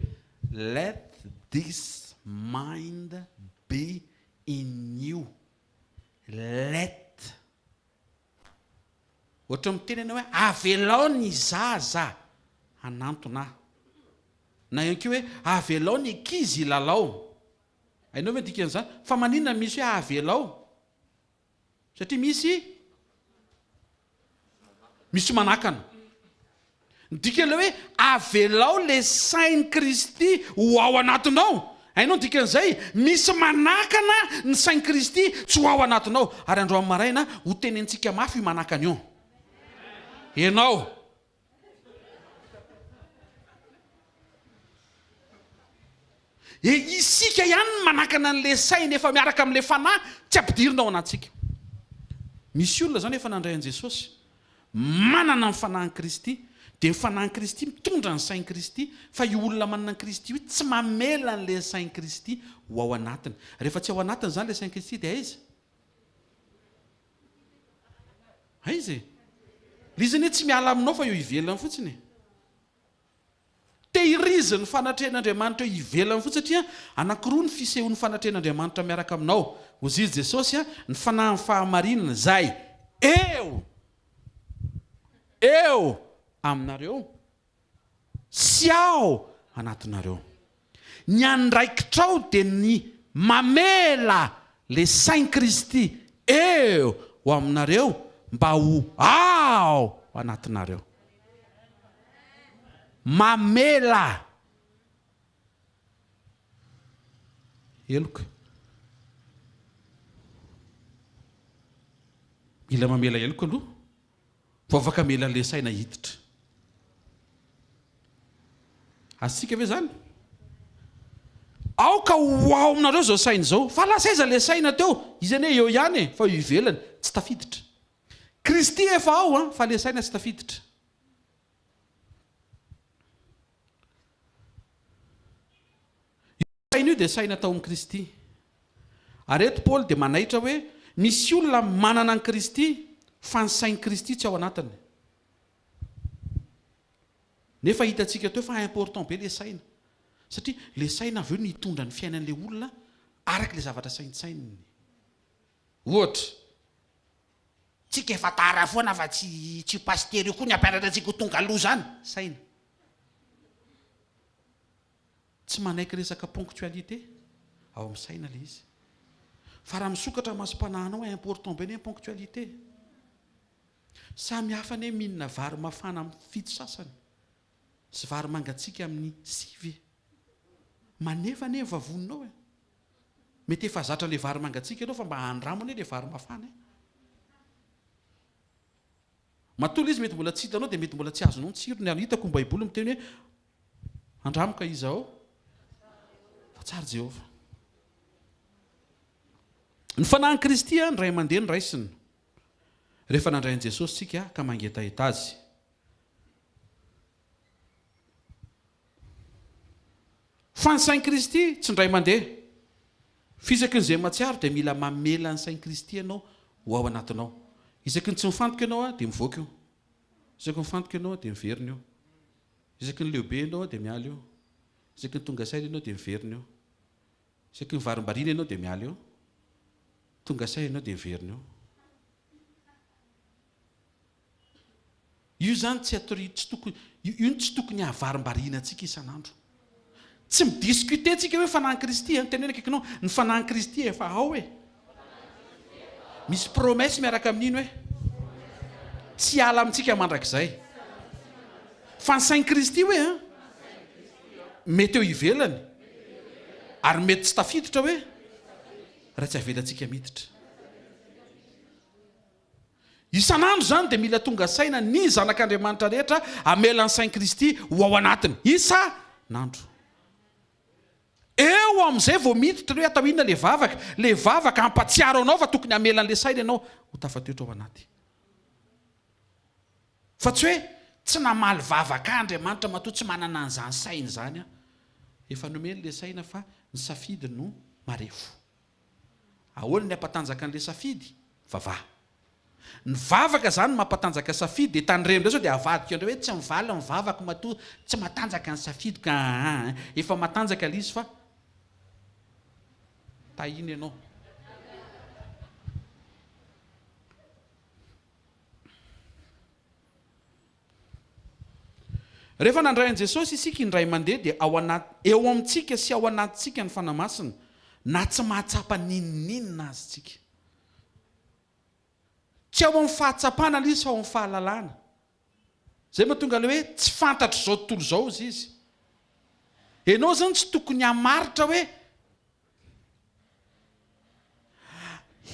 Let this mind be in you. Let. Ohatran'ny miteny ianao hoe avelao ny zaza hanantona ahy. Na ihany koa hoe avelao ny ankizy hilalao. Hainao ve ny dikan'izany? Fa maninona misy hoe avelao? Satria misy misy manakana. Ny dikan'ilay hoe avelao ilay sain'i Kristy ho ao anatinao. Hainao ny dikan'izay? Misy manakana ny sain'i Kristy tsy ho ao anatinao. Ary androany maraina, ho tenenintsika mafy io manakana io. Ianao. E isika ihany no manakana an'ilay saina efa miaraka amin'ilay fanahy tsy ampidirina ao anatintsika. Misy olona izany efa nandray an'i Jesosy, manana ny fanahin'i Kristy, dia ny fanahin'i Kristy mitondra ny sain'i Kristy, fa io olona manana an'i Kristy io tsy mamela an'ilay sain'i Kristy ho ao anatiny. Rehefa tsy ao anatiny izany ilay sain'i Kristy dia aiza? Aiza e? Ilay izy anie tsy miala aminao fa eo ivelany fotsiny e. Tehirizo ny fanatrehan'Andriamanitra eo ivelany fotsiny satria anankiroa ny fisehoan'ny fanatrehan'Andriamanitra miaraka aminao. Hozy Jesosy, Ny Fanahin'ny fahamarinana izay Eo! Eo aminareo sy ao anatinareo. Ny andraikitrao dia ny mamela le sain'i Kristy eo aminareo mba ho ao anatinareo. Mamela heloka. Mila mamela heloka aloha vao afaka mamela an'ilay saina hiditra. Azontsika ve izany? Aoka ho ao aminareo izao saina izao. Fa lasa aiza ilay saina teo? Izy anie eo ihany e, fa eo ivelany, tsy tafiditra. Kristy efa ao an, fa ilay saina tsy tafiditra. Io saina io dia saina tao amin'i Kristy. Ary eto Paoly dia manaitra hoe misy olona manana an'i Kristy fa ny sain'i Kristy tsy ao anatiny. Nefa hitantsika teo fa important be ilay saina. Satria ilay saina avy eo no hitondra ny fiainan'ilay olona araka ilay zavatra saintsaininy. Ohatra. Tsika efa tara foana fa tsy tsy io pasitera io koa ny hampianatra antsika ho tonga aloha zany. Saina. Tsy manaiky resaka ponctualité ao amin'ny saina ilay izy. Fa raha misokatra masom-panahinao, important be anie ny ponctualité. Samy hafa anie mihinana vary mafana amin'ny fito sasany sy vary mangatsiaka amin'ny sivy e. Manefa anie ny vavoninao e. Mety efa zatra ilay vary mangatsiaka ianao fa mba andramo anie ilay vary mafana e. Matoa ilay izy mety mbola tsy hitanao dia mety mbola tsy azonao ny tsirony ary hitako ny baiboly miteny hoe andramo ka izao fa tsara Jehovah. Ny fanahin'i Kristy ny ray aman-dreny raisina rehefa nandray an'i Jesosy isika ka mangetaheta azy. Fa ny sain'i Kristy tsy indray mandeha. F'isaky ny izay mahatsiaro dia mila mamela ny sain'i Kristy ianao ho ao anatinao. Isaky ny tsy mifantoka ianao dia mivoaka io. Isaky ny mifantoka ianao dia miverina io. Isaky ny leo be ianao dia miala io. Isaky ny tonga saina ianao dia miverina io. Isaky ny varimbariana ianao dia miala eo. Tonga saina ianao dia miverina eo. Io izany tsy atori, tsy tokony, io no tsy tokony hahavarimbariana antsika isan'andro. Tsy mi-discuter tsika hoe fanahin'i Kristy an, teneno akaikinao, ny fanahin'i Kristy efa ao e. Misy promesse miaraka amin'iny hoe tsy hiala amintsika mandrakizay. Fa ny sain'i Kristy hoe an, mety eo ivelany ary mety tsy tafiditra hoe raha tsy avelantsika miditra. Isan'andro izany dia mila tonga saina ny zanak'Andriamanitra rehetra hamela ny sain'i Kristy ho ao anatiny. Isan'andro. Eo amin'izay vao miditra ny hoe atao inona ilay vavaka. Ilay vavaka hampatsiaro anao fa tokony hamela an'ilay saina ianao ho tafatoetra ao anaty. Fa tsy hoe tsy namaly vavaka ahy Andriamanitra matoa tsy manana an'izany saina izany aho. Efa nomeny ilay saina fa ny safidy no marefo. Ahoana ny hampatanjaka an'ilay safidy? Vavaha. Ny vavaka izany mampatanjaka safidy dia tandremo indray sao dia avadika indray hoe tsy mivaly ny vavako matoa tsy matanjaka ny safidiko aa efa matanjaka ilay izy fa tahina ianao. Rehefa nandray an'i Jesosy isika indray mandeha dia ao anaty, eo amintsika sy ao anatintsika ny Fanahy Masina, na tsy mahatsapa n'inon'inona aza isika. Tsy ao amin'ny fahatsapana ilay izy fa ao amin'ny fahalalana. Izay mahatonga ilay hoe tsy fantatr'izao tontolo izao izy izy. Ianao izany tsy tokony hamaritra hoe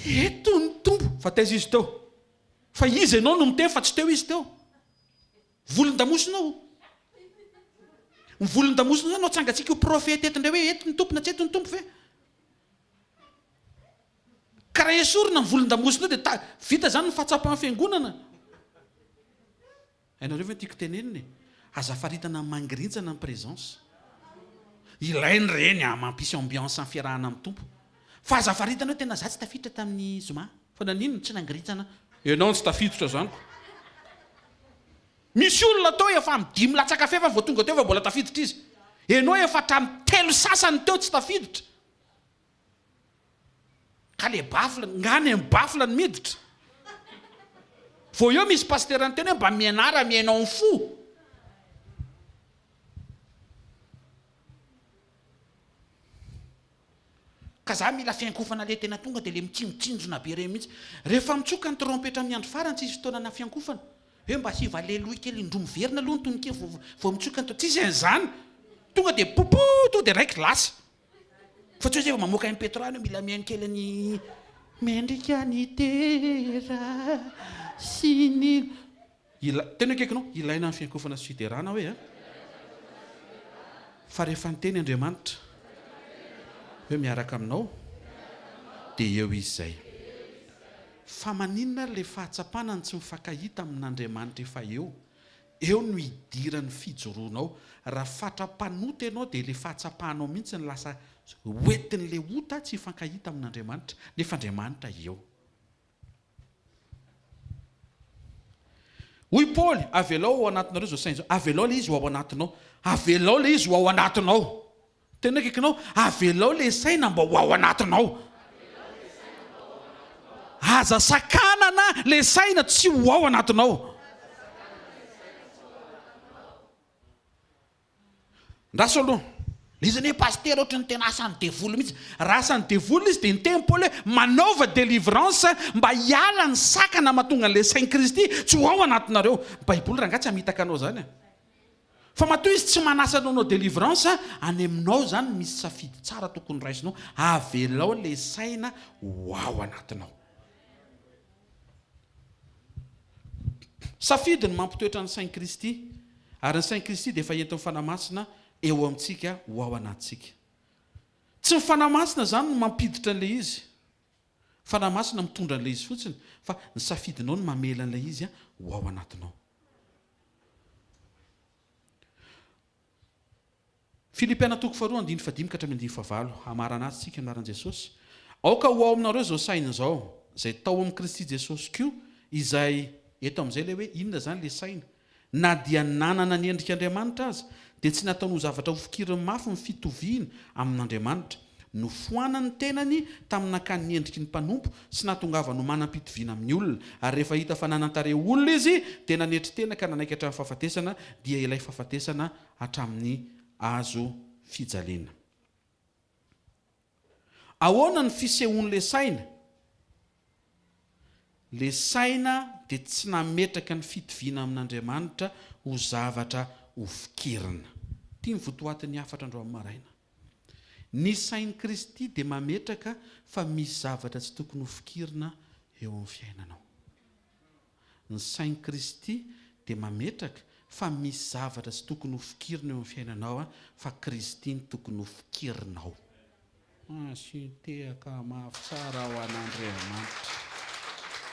eto ny Tompo, fa taiza izy teo? Fa iza ianao no miteny fa tsy teo izy teo? Volon-damosina o! Ny volon-damosina zany no atsangantsika ho profeta eto indray hoe eto ny Tompo na tsy eto ny Tompo ve? Ka raha esorina ny volon-damosina eo dia ta vita zany ny fahatsapan'ny fiangonana. Hainareo ve ny tiako tenenina e? Aza faritana amin'ny mangirintsana ny présence. Ilaina ireny ah, mampisy ambiance ny fiarahana amin'ny Tompo. Fa aza faritana hoe tena za tsy tafiditra tamin'ny zoma. Fa naninona? Tsy nangirintsana aho. Ianao no tsy tafiditra zany ko. Misy olona teo efa amin'ny dimy latsaka fefany vao tonga teo fa mbola tafiditra izy. Ianao efa hatramin'ny telo sasany teo tsy tafiditra. Ka le baffle, nga any amin'ny baffle no miditra? Vao eo misy pasitera niteny hoe mba mianara mihaino amin'ny fo. Ka za mila fiankofana le tena tonga de le mitsinjotsinjona be reny mihitsy. Rehefa mitsoka ny trompetra amin'ny andro farany tsisy fotoanana fiankofana. Hoe mba asivo aleloia kely indroa miverina aloha ny tononkira vao vao mitsoka ny Tsisy an'izany. Tonga de poupou tonga de raikitra lasa. Fa tsy hoe zay vao mamoaka MP3 any hoe mila mihaino kely an'i Mendrika ny dera sy ny. Ila, tena akaikinao, ilaina ny fiankofana sy fiderana hoe a! Fa rehefa niteny Andriamanitra hoe miaraka aminao dia eo Izy izay. Fa maninona ary ilay fahatsapana ny tsy mifankahita amin'Andriamanitra efa eo? Eo no idiran'ny fijoroanao. Raha fatra-panota ianao dia ilay fahatsapanao mihitsy no lasa hoentin'ilay ota tsy hifankahita amin'Andriamanitra. Nefa Andriamanitra eo. Hoy Paoly, Avelao ao anatinareo izao saina izao. Avelao ilay izy ho ao anatinao. Avelao ilay izy ho ao anatinao. Tena akaikinao, avelao ilay saina mba ho ao anatinao. Aza sakanana ilay saina tsy ho ao anatinao. Ndraso aloha. Le izy anie pasitera ohatry ny tena asan'ny devoly mihitsy. Raha asan'ny devoly izy dia niteny Paoly hoe manaova delivrance mba hiala ny sakana mahatonga an'ilay sain'i Kristy tsy ho ao anatinareo. Ny baiboly rangahy tsy hamitaka anao izany e. Fa matoa izy tsy manasa anao hanao delivrance, any aminao izany misy safidy tsara tokony raisinao, avelao ilay saina ho ao anatinao. Safidy ny mampitoetra ny sain'i Kristy, ary ny sain'i Kristy dia efa entin'ny Fanahy Masina eo amintsika ho ao anatintsika. Tsy ny Fanahy Masina izany no mampiditra an'ilay izy. Fanahy Masina mitondra an'ilay izy fotsiny, fa ny safidinao no mamela an'ilay izy ho ao anatinao. Filipiana toko faharoa andininy fahadimy ka hatramin'ny andininy fahavalo, hamarana azy isika amin'ny anaran'i Jesosy. Aoka ho ao aminareo izao saina izao, izay tao amin'i Kristy Jesosy koa, izay, eto amin'izay ilay hoe inona izany ilay saina, na dia nanana ny endrik'Andriamanitra aza, dia tsy nataony ho zavatra hofikiriny mafy ny fitoviany amin'Andriamanitra. Nofoanany ny tenany tamin'ny nakany ny endriky ny mpanompo sy nahatongavany ho manam-pitoviana amin'ny olona. Ary rehefa hita fa nanan-tarehy olona izy, dia nanetry tena ka nanaiky hatramin'ny fahafatesana, dia ilay fahafatesana hatramin'ny hazo fijaliana. Ahoana ny fisehoan'ilay saina? Ilay saina dia tsy nametraka ny fitoviana amin'Andriamanitra ho zavatra hofikirina. Ity ny votoatin'ny hafatra androany maraina. Ny sain'i Kristy dia mametraka fa misy zavatra tsy tokony hofikirina eo amin'ny fiainanao. Ny sain'i Kristy dia mametraka fa misy zavatra tsy tokony ho fikirina eo amin'ny fiainanao fa Kristy no tokony ho fikirinao. Asio tehaka mafy tsara ho an'Andriamanitra.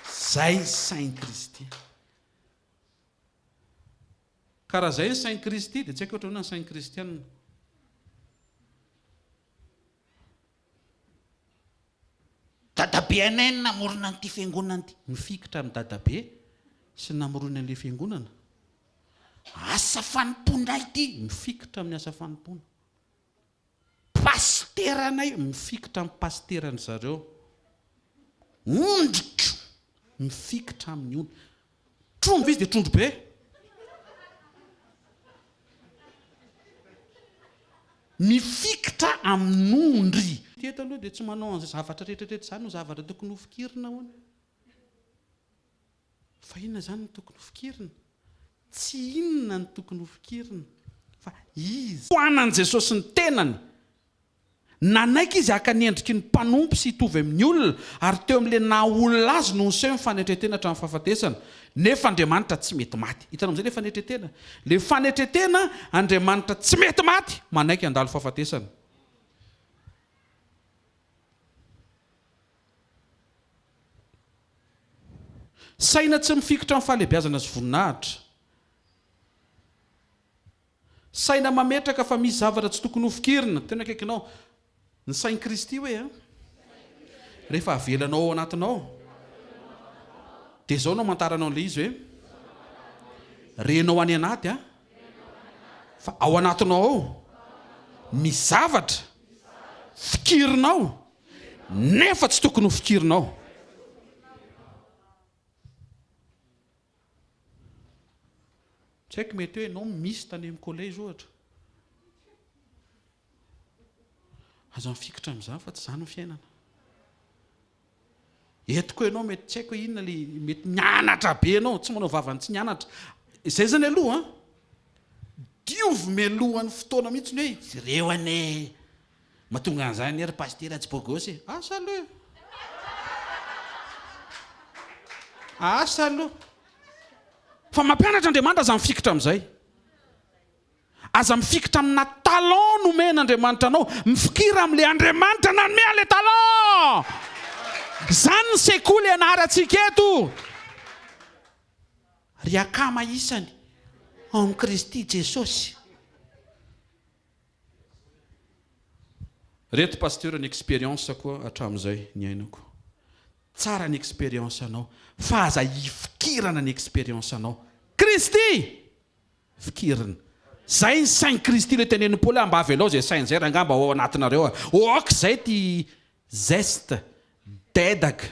Zay ny sain'i Kristy. Ka raha zay ny sain'i Kristy dia tsy haiko ohatra ahoana ny sain'ny kristiana. Dadabe anay no namorona an'ity fiangonana ity. Mifikitra amin'i dadabe sy ny namorony an'ilay fiangonana. Asa fanompoana ity. Mifikitra amin'ny asa fanompoana. Pasiteranay. Mifikitra amin'ny pasiteran-dry zareo. Ondriko. Mifikitra amin'ny ondry. Trondro izy dia trondro be. Mifikitra amin'ondry. Ty eto aloha dia tsy manao an'izay zavatra rehetra rehetra izany no zavatra tokony ho fikirina hono. Fa inona izany no tokony ho fikirina? Tsy inona no tokony ho fikirina fa iza. Foanan'i Jesosy ny tenany Nanaiky izy haka ny endriky ny mpanompo sy hitovy amin'ny olona, ary teo amin'ilay naha olona azy no niseho ny fanetren-tena hatramin'ny fahafatesana. Nefa Andriamanitra tsy mety maty. Hitanao amin'izay ilay fanetren-tena? Ilay fanetren-tena, Andriamanitra tsy mety maty, manaiky handalo fahafatesana. Saina tsy mifikitra amin'ny fahalehibiazana sy voninahitra. Saina mametraka fa misy zavatra tsy tokony hofikirina. Tena akaikinao. Ny sain'i Kristy hoe an. Rehefa avelanao ao anatinao. Dia izao no amantaranao an'ilay izy hoe. Renao any anaty an. Fa ao anatinao ao misy zavatra fikirinao nefa tsy tokony hofikirinao. Tsy haiko mety hoe ianao misy tany amin'ny collège ohatra. Aza mifikitra amin'izany fa tsy izany ny fiainana. Eto koa ianao mety tsy haiko hoe inona le mety mianatra be ianao, tsy manao vavany tsy nianatra. Izay zany aloha an, diovy mialohan'ny fotoana mihitsy ny hoe jereo anie, mahatonga an'izany anie ry pasitera tsy beau gosse e. Asa aloha e. Asa aloha. Fa mampianatra Andriamanitra aza mifikitra amin'izay. Aza mifikitra amina talent nomen'Andriamanitra anao, mifikira amin'ilay Andriamanitra nanome an'ilay talent! Izany ny sekoly ianarantsika eto. Ry akama isany ao amin'i Kristy Jesosy. Reto Pasteur ny expérience-ko hatramin'izay niainako. Tsara ny expérience-nao fa aza ifikirana ny expérience-nao. Kristy! Fikirina. Zay ny sain'i Kristy le tenenin'i Paoly hoe mba avelao zay saina zay rangaha mba ao anatinareo a. Ok zay ty zeste, dedaka,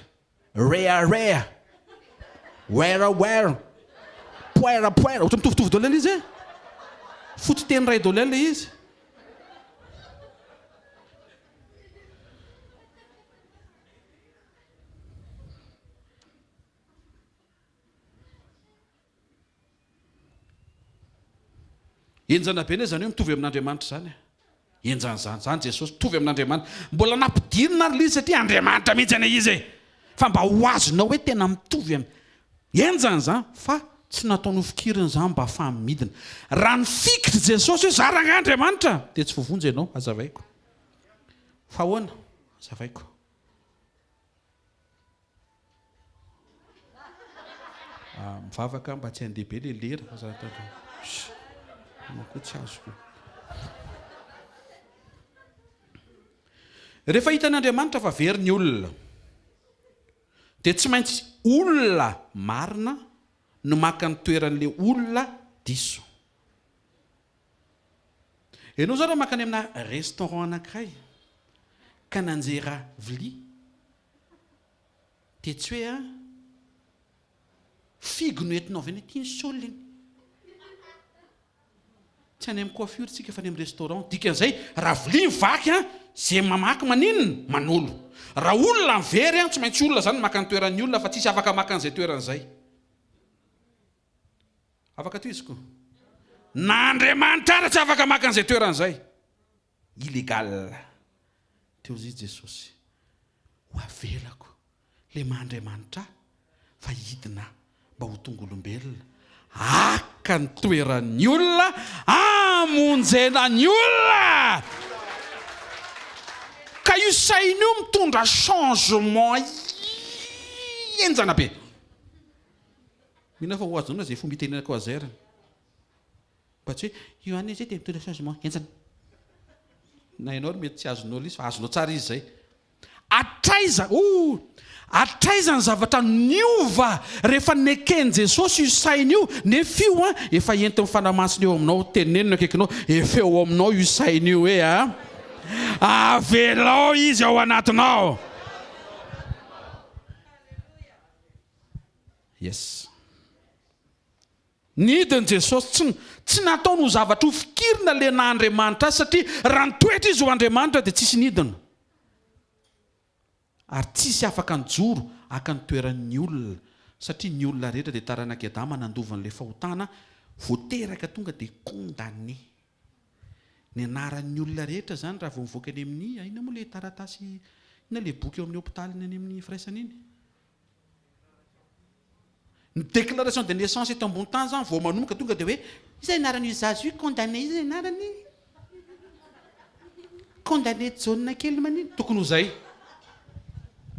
rehareha, werawera, poerapoera, ohatran'ny mitovitovy daholo ilay izy e. Fototeny iray daholo ilay izy. Henjana be anie izany hoe mitovy amin'Andriamanitra izany e. Henjana izany. Izany Jesosy, mitovy amin'Andriamanitra. Mbola nampidirina ary ilay izy satria Andriamanitra mihitsy anie izy e. Fa mba ho azonao hoe tena mitovy am. Henjana izany fa tsy nataony ho fikirina izany mba hahafahany midina. Raha nifikitra Jesosy hoe za rangahy Andriamanitra dia tsy voavonjy ianao, hazavaiko. Fa ahoana? Hazavaiko. Mivavaka mba tsy handeha be le lera fa za tady Anao koa tsy azoko. Rehefa hitan'Andriamanitra fa very ny olona dia tsy maintsy olona marina no maka ny toeran'le olona diso. Ianao zao raha mankany amina restaurant anankiray ka nanjera vilia dia tsy hoe an figo no entinao avy any aty ny soliny. Tsy any amin'ny coiffure tsika fa any amin'ny restaurant. Dikan'izay raha vilia mivaky an, ze mamaky maninona? Manolo. Raha olona very an, tsy maintsy olona zany maka ny toeran'ny olona fa tsisy afaka maka an'izay toerana izay. Afaka tohiziko? Na Andriamanitra ara tsy afaka maka an'izay toerana izay. Illégal. Teo izy Jesosy. Ho avelako le maha Andriamanitra ahy fa hidina aho mba ho tonga olombelona. Haka ny toeran'ny olona, hamonjena ny olona. Ka io saina io mitondra changement henjana be. Mino aho fa ho azonao izay fomba itenenako azy ary. Mba tsy hoe io ihany izy dia mitondra changement henjana. Na ianao ary mety tsy azonao ilay izy fa azonao tsara izy izay. Hatraiza, oh! Hatraiza ny zavatra niova rehefa neken'i Jesosy io saina io, nefa io an, efa entin'ny Fanahy Masina eo aminao, teneno ny akaikinao, efa eo aminao io saina io hoe an, avelao izy ao anatinao. Yes. Nidiny Jesosy, tsy tsy nataony ho zavatra ho fikirina le naha Andriamanitra azy satria raha nitoetra izy ho Andriamanitra dia tsisy nidina. Ary tsisy afaka nijoro haka ny toeran'ny olona satria ny olona rehetra dia taranak'i Adama nandova an'ilay fahotana vao teraka tonga dia condamné. Ny anaran'ny olona rehetra izany raha vao mivoaka eny amin'ny inona moa ilay taratasy inona ilay boky eo amin'ny hopitaly iny any amin'ny firaisana iny? Ny déclaration de naissance eto ambony tany zany vao manomboka tonga dia hoe iza anaran'io zaza io condamné iza anarany condamné Jaona kely manino tokony ho zay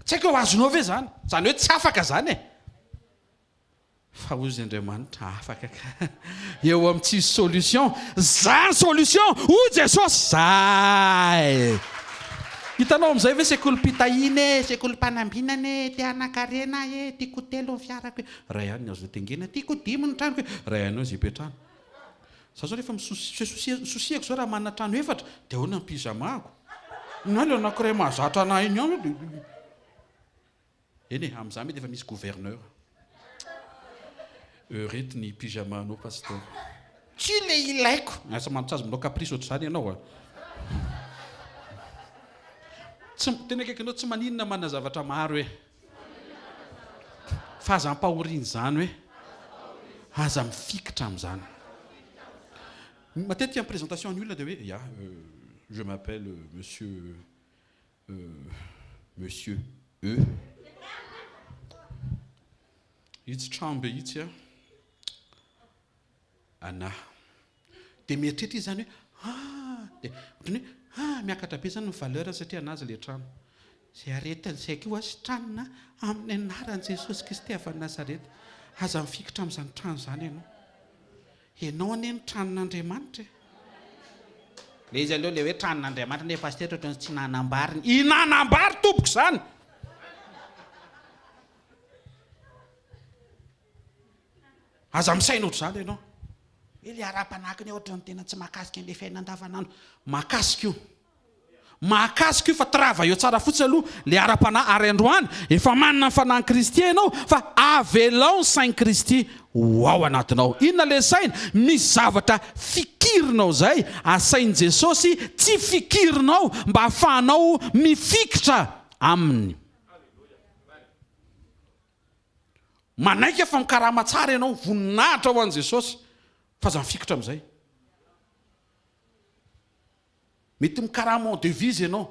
tsy haiko hoe azonao ve zany zany hoe tsy afaka zany e Fa hozy Andriamanitra afaka ka. Eo amin'ny tsisy solution, za ny solution, hoy Jesosy, zay. Hitanao amin'izay ve sekolim-pitahiana e, sekolim-panambinana e, te hanan-karena aho e, tiako ho telo ny fiarako e, ray ihany ny azo nitaingena, tiako ho dimy ny tranoko e, ray ihany eo izay ipetrahana. Za zao rehefa misososiako zao raha manana trano efatra dia ahoana ny pyjama-ko? Ny ahy ilay anankiray mahazatra anah iny ihany dia. Eny e, amin'izany mety efa misy gouverneur. Heurette ny pyjama anao pasteur. Tsy io ilay ilaiko. Asa mantsy azy manao caprice ohatr'izany ianao a. Tsy, tena akaikinao tsy maninona manana zavatra maro e. Fa aza ampahoriana izany hoe. Aza mifikitra amin'izany. Matetika ny présentation ny olona dia hoe ya, je m'appelle monsieur monsieur E. Itsy trano be itsy a. Anah. Dia mieritreritra izy izany hoe ah! Dia ohatran'ny hoe ah! Miakatra be izany ny valeur-ny satria an'azy ilay trano. Izay aretina izay koa sitranina amin'ny anaran'i Jesosy Kristy avy any Nazareta. Aza mifikitra amin'izany trano izany ianao. Ianao anie no tranon'Andriamanitra e. Ilay izy aloha ilay hoe tranon'Andriamanitra anie Pasitera ohatran'ny tsy nanambary ny. Hinanam-bary tompoko izany! Aza misaina ohatr'izany ianao. Hoe ilay ara-panahy k'ne ohatran'ny tena tsy mahakasika an'ilay fiainana andavanandro. Mahakasika io. Mahakasika io fa travailleo tsara fotsiny aloha ilay ara-panahy ary androany efa manana ny fanahin'i Kristy ianao fa avelao ny sain'i Kristy ho ao anatinao. Inona ilay saina? Misy zavatra fikirinao izay asain'i Jesosy tsy fikirinao mba ahafahanao mifikitra Aminy. Manaiky aho fa mikarama tsara ianao, voninahitra ho an'i Jesosy, fa aza mifikitra amin'izay. Mety mikarama en devise ianao,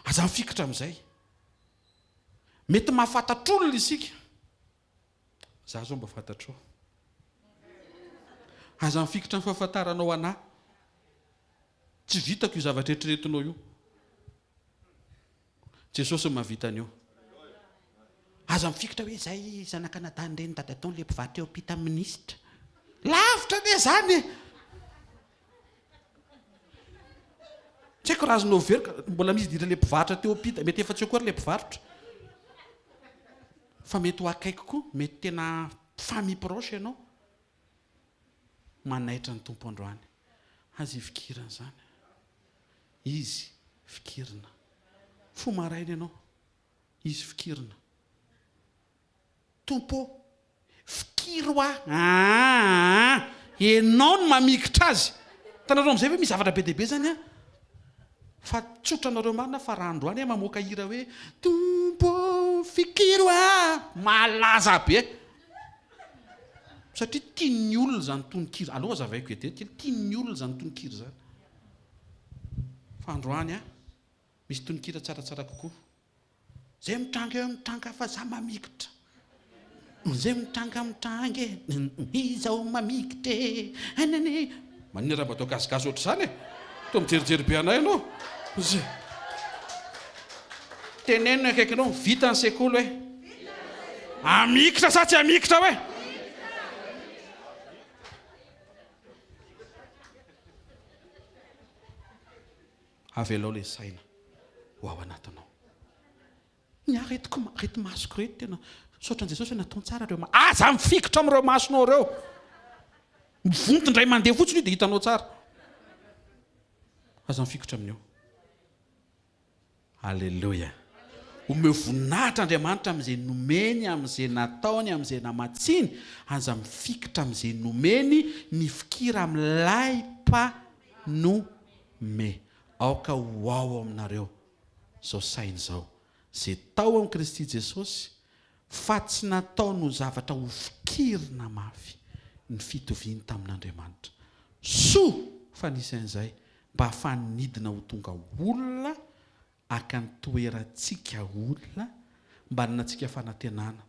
aza mifikitra amin'izay. Mety mahafantatr'olona isika, za zao mba fantatrao. Aza mifikitra amin'ny fahafantaranao anah. Tsy vitako io zavatra eritreretinao io. Jesosy no mahavita an'io. Aza mifikitra hoe zay zanak'anadahin-dreny dadatoany le mpivarotra eo ampita minisitra. Lavitra anie zany e! Tsy haiko raha azonao very ka mbola misy idiran'ilay mpivarotra teo ampita, mety efa tsy eo koa ary ilay mpivarotra. Fa mety ho akaiky koa, mety tena famille proche ianao. Manaitra ny Tompo androany. Aza ifikirana izany. Izy fikirina. Fo maraina ianao. Izy fikirina. Tompo ô, fikiro aho. Aa! Ianao no mamikitra azy. Hitanareo amin'izay ve misy zavatra be dia be izany an? Fa tsotra anareo marina fa raha androany aho mamoaka hira hoe Tompo ô, fikiro aho. Malaza be. Satria tian'ny olona izany tononkira, aleo hazavaiko edy kely, tian'ny olona izany tononkira izany. Fa androany an, misy tononkira tsaratsara kokoa. Zay mitranga eo mitranga fa za mamikitra. Zay mitranga mitranga e, izao mamikitra e. Anane. Maninona raha mba atao gasigasy ohatr'izany e? Toa mijerijery be anay ianao. Teneno ny akaikinao, vita ny sekoly hoe. Amikitra sa tsy amikitra hoe? Avelao ilay saina ho ao anatinao. Ny ahy reto reto masoko reto tena misaotra an'i Jesosy hoe nataony tsara ireo Aza mifikitra amin'ireo masonao ireo. Mivonto indray mandeha fotsiny io dia hitanao tsara. Aza mifikitra amin'io. Aleloia. Omeo voninahitra Andriamanitra amin'izay nomeny, amin'izay nataony, amin'izay namatsiany. Aza mifikitra amin'izay nomeny, mifikira amin'ilay Mpanome. Aoka ho ao aminareo izao saina izao, izay tao amin'i Kristy Jesosy, fa tsy nataony ho zavatra hofikirina mafy ny fitoviany tamin'Andriamanitra. Soa fa nisy an'izay mba hahafahany nidina ho tonga olona haka ny toerantsika olona mba hananantsika fanantenana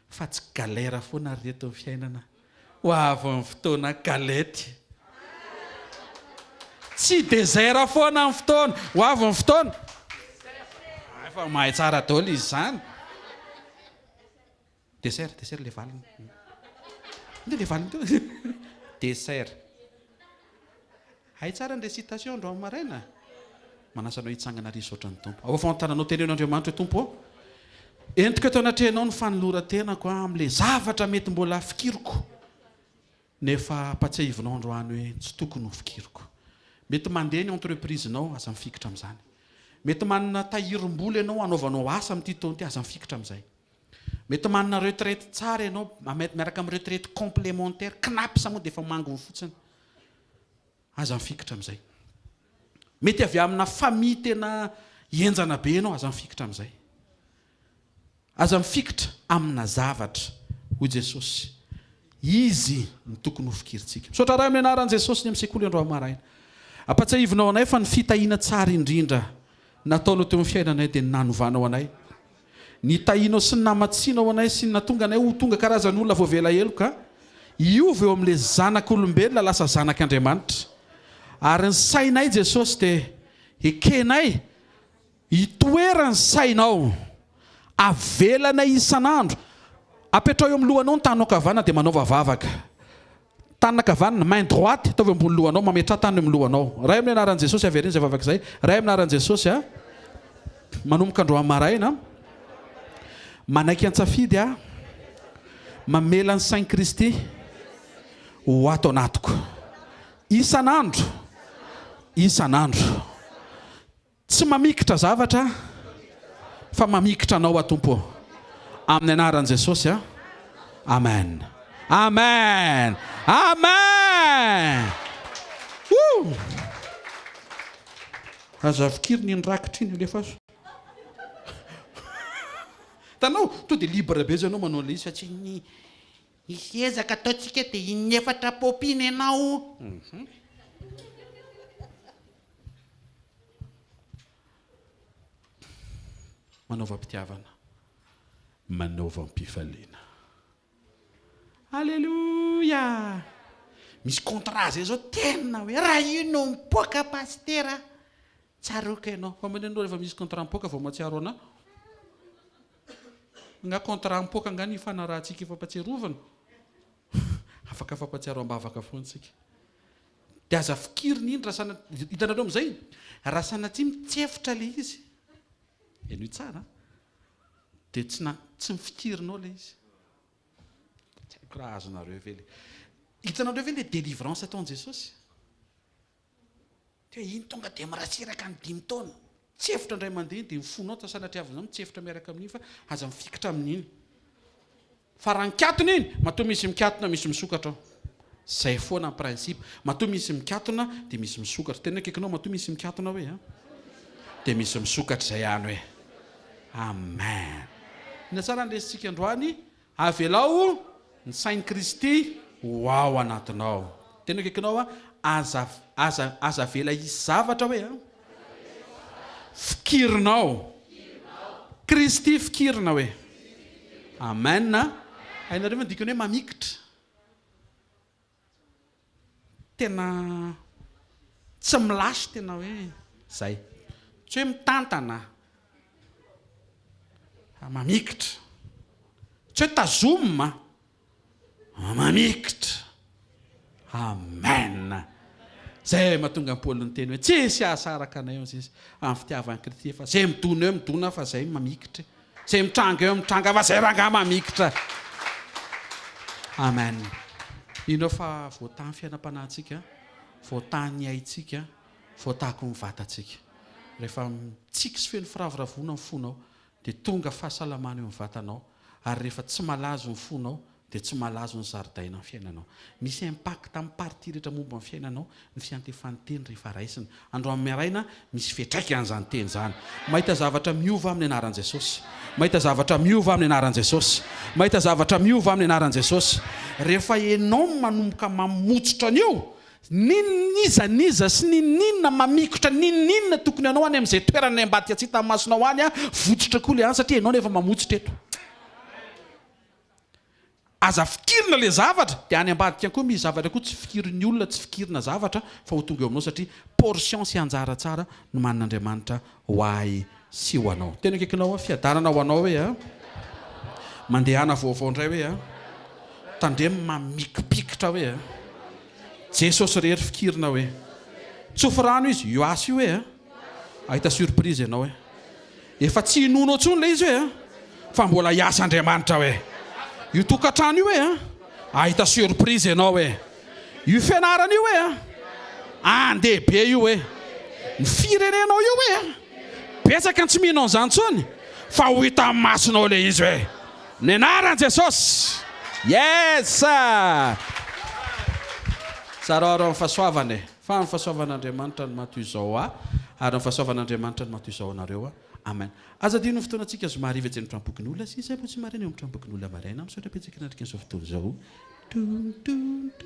fa tsy galère foana ry reto ny fiainana ho avy ny fotoana galette tsy désert foana ny fotoana ho avy ny fotoana efa mahay tsara daholo izy izany Dessert, dessert le valiny. Inona le valiny teo? Dessert. Hay tsara ny récitation androany maraina. Manasa anao hitsangana ary hisaotra ny Tompo. Ao afovoan-tananao teneno Andriamanitra hoe Tompo ô, entiko eto anatrehanao ny fanoloran-tenako amin'ilay zavatra mety mbola fikiriko. Nefa ampatsiahivinao androany hoe tsy tokony ho fikiriko. Mety mandeha ny entreprise-nao, aza mifikitra amin'izany. Mety manana tahirim-bola ianao hanaovanao asa amin'ity taona ity, aza mifikitra amin'izay. Mety manana retraite tsara ianao, miaraka amin'ny retraite complémentaire, Cnaps moa dia efa manginy fotsiny. Aza mifikitra amin'izay. Mety avy amina famille tena henjana be ianao, aza mifikitra amin'izay. Aza mifikitra amina zavatra, hoy Jesosy. Izy no tokony ho fikirintsika. Misaotra Ray amin'ny anaran'i Jesosy ny amin'ny sekoly androany maraina. Ampatsiahivinao anay fa ny fitahiana tsara indrindra nataonao teo amin'ny fiainanay dia ny nanovanao anay. Nitahianao sy namatsianao anay sy nahatonga anay ho tonga karazan'olona voavela heloka, hiova eo amin'ilay zanak'olombelona lasa zanak'Andriamanitra. Ary ny sainay Jesosy dia ekenay hitoeran'ny sainao. Avelanay isan'andro. Apetraho eo amin'ny lohanao ny tananao ankavanana dia manaova vavaka. Tanana ankavanana, main droite, ataovy ambony lohanao, mametraha tanana eo amin'ny lohanao. Ray amin'ny anaran'i Jesosy, avereno izay vavaka izay. Ray amin'ny anaran'i Jesosy a, manomboka androany maraina, manaiky an-tsafidy aho, mamela ny sain'i Kristy ho ato anatiko. Isan'andro, isan'andro. Tsy mamikitra zavatra aho fa mamikitra anao aho Tompo ô. Amin'ny anaran'i Jesosy a. Amen. Amen. Amen. Woo! Aza fikirina iny rakitra iny, alefaso. Hitanao, to dia libre be zao ianao manao an'ilay izy fa tsy ny hisy ezaka ataontsika dia in'efatra paopy iny ianao. Manaova am-pitiavana, manaova am-pifaliana. Aleloia! Misy contrat zay zao tena hoe raha io no mipoaka pasitera, tsaroako ianao. Fa manino rehefa misy contrat mipoaka vao mahatsiaro anah? Nga contrat mipoaka nga ny ifanarahantsika ifampatsiarovana? Afaka fampatsiaro am-bavaka foana tsika. Dia aza fikirina iny raha sanatria, hitanareo amin'izay? Raha sanatria mitsefotra ilay izy, henoy tsara an, dia tsy na, tsy mifikirina ao ilay izy. Tsy haiko raha azonareo ve ilay, hitanareo ve ilay délivrance ataon'i Jesosy? Dia iny tonga dia mirasiraka ny dimy taona. Tsefotra indray mandeha iny dia ny fonao tsy sanatriavin'izany mitsefotra miaraka amin'iny fa aza mifikitra amin'iny. Fa raha nikatona iny, matoa misy mikatona misy misokatra ao. Zay foana ny principe. Matoa misy mikatona dia misy misokatra. Tena akaikinao matoa misy mikatona hoe an. Dia misy misokatra izay ihany hoe. Amen. Inona tsara ny lesintsika androany? Avelao ny sain'i Kristy ho ao anatinao. Tena akaikinao an, aza aza aza avela hisy zavatra hoe an. Fikirinao. Kristy fikirina hoe. Amen. Hainareo ve ny dikany hoe mamikitra? Tena tsy milasy tena hoe zay. Tsy hoe mitantana fa mamikitra. Tsy hoe tazomina fa mamikitra. Amen. Zay mahatonga an'i Paoly niteny hoe tsisy hahasaraka anay hozy izy amin'ny fitiavan'i Kristy fa zay midona eo midona fa zay mamikitra. Zay mitranga eo mitranga fa zay rangahy mamikitra. Amen. Mino aho fa voatahy ny fiainam-panahintsika, voatahy ny aintsika, voatahy koa ny vatantsika. Rehefa mitsiky sy feno firavoravoana ny fonao dia tonga fahasalamana eo amin'ny vatanao ary rehefa tsy malazo ny fonao dia tsy malazo ny zaridaina ny fiainanao. Misy impact amin'ny partie rehetra momba ny fiainanao ny fiantefan'ny teny rehefa raisina. Androany maraina misy fiantraikany izany teny izany. Mahita zavatra miova amin'ny anaran'i Jesosy. Mahita zavatra miova amin'ny anaran'i Jesosy. Mahita zavatra miova amin'ny anaran'i Jesosy. Rehefa ianao no manomboka mamotsotra an'io, n'inon'iza n'iza sy n'inon'inona mamikotra n'inon'inona tokony hanao any amin'izay toerana any ambadika tsy hitan'ny masonao any, votsotra koa ilay any satria ianao no efa mamotsotra eto. Aza fikirina le zavatra dia any ambadika any koa misy zavatra koa tsy fikirin'ny olona tsy fikirina zavatra fa ho tonga eo aminao satria portion sy anjara tsara nomanin'Andriamanitra ho ahy sy ho anao. Tena akaikinao aho, fiadanana ho anao hoe a. Mandehana vaovao indray hoe a. Tandremo mamikipikitra hoe a. Jesosy irery fikirina hoe. Tsofy rano izy, io asa io hoe a. Ahita surprise ianao hoe. Efa tsy inoanao intsony ilay izy hoe a! Fa mbola hiasa Andriamanitra hoe. Io tokantrano io hoe a! Ahita surprise ianao hoe. Io fianarana io hoe a! Andeha be io hoe. Ny firenenao io hoe a! Betsaka ny tsy mino an'izany intsony fa ho hitan'ny masonao ilay izy hoe. Ny anaran'i Jesosy! Yes! Zarao areo ny fahasoavana e! Fa ny fahasoavan'Andriamanitra no maha toy izao ahy, ary ny fahasoavan'Andriamanitra no maha toy izao anareo. Amen. Aza adino ny fotoanantsika zoma hariva etsy amin'ny tranombokin'olona sy sabotsy maraina eo amin'ny tranombokin'olona maraina. Misaotra betsaka nandritra an'izao fotoana izao. Toun toun toun.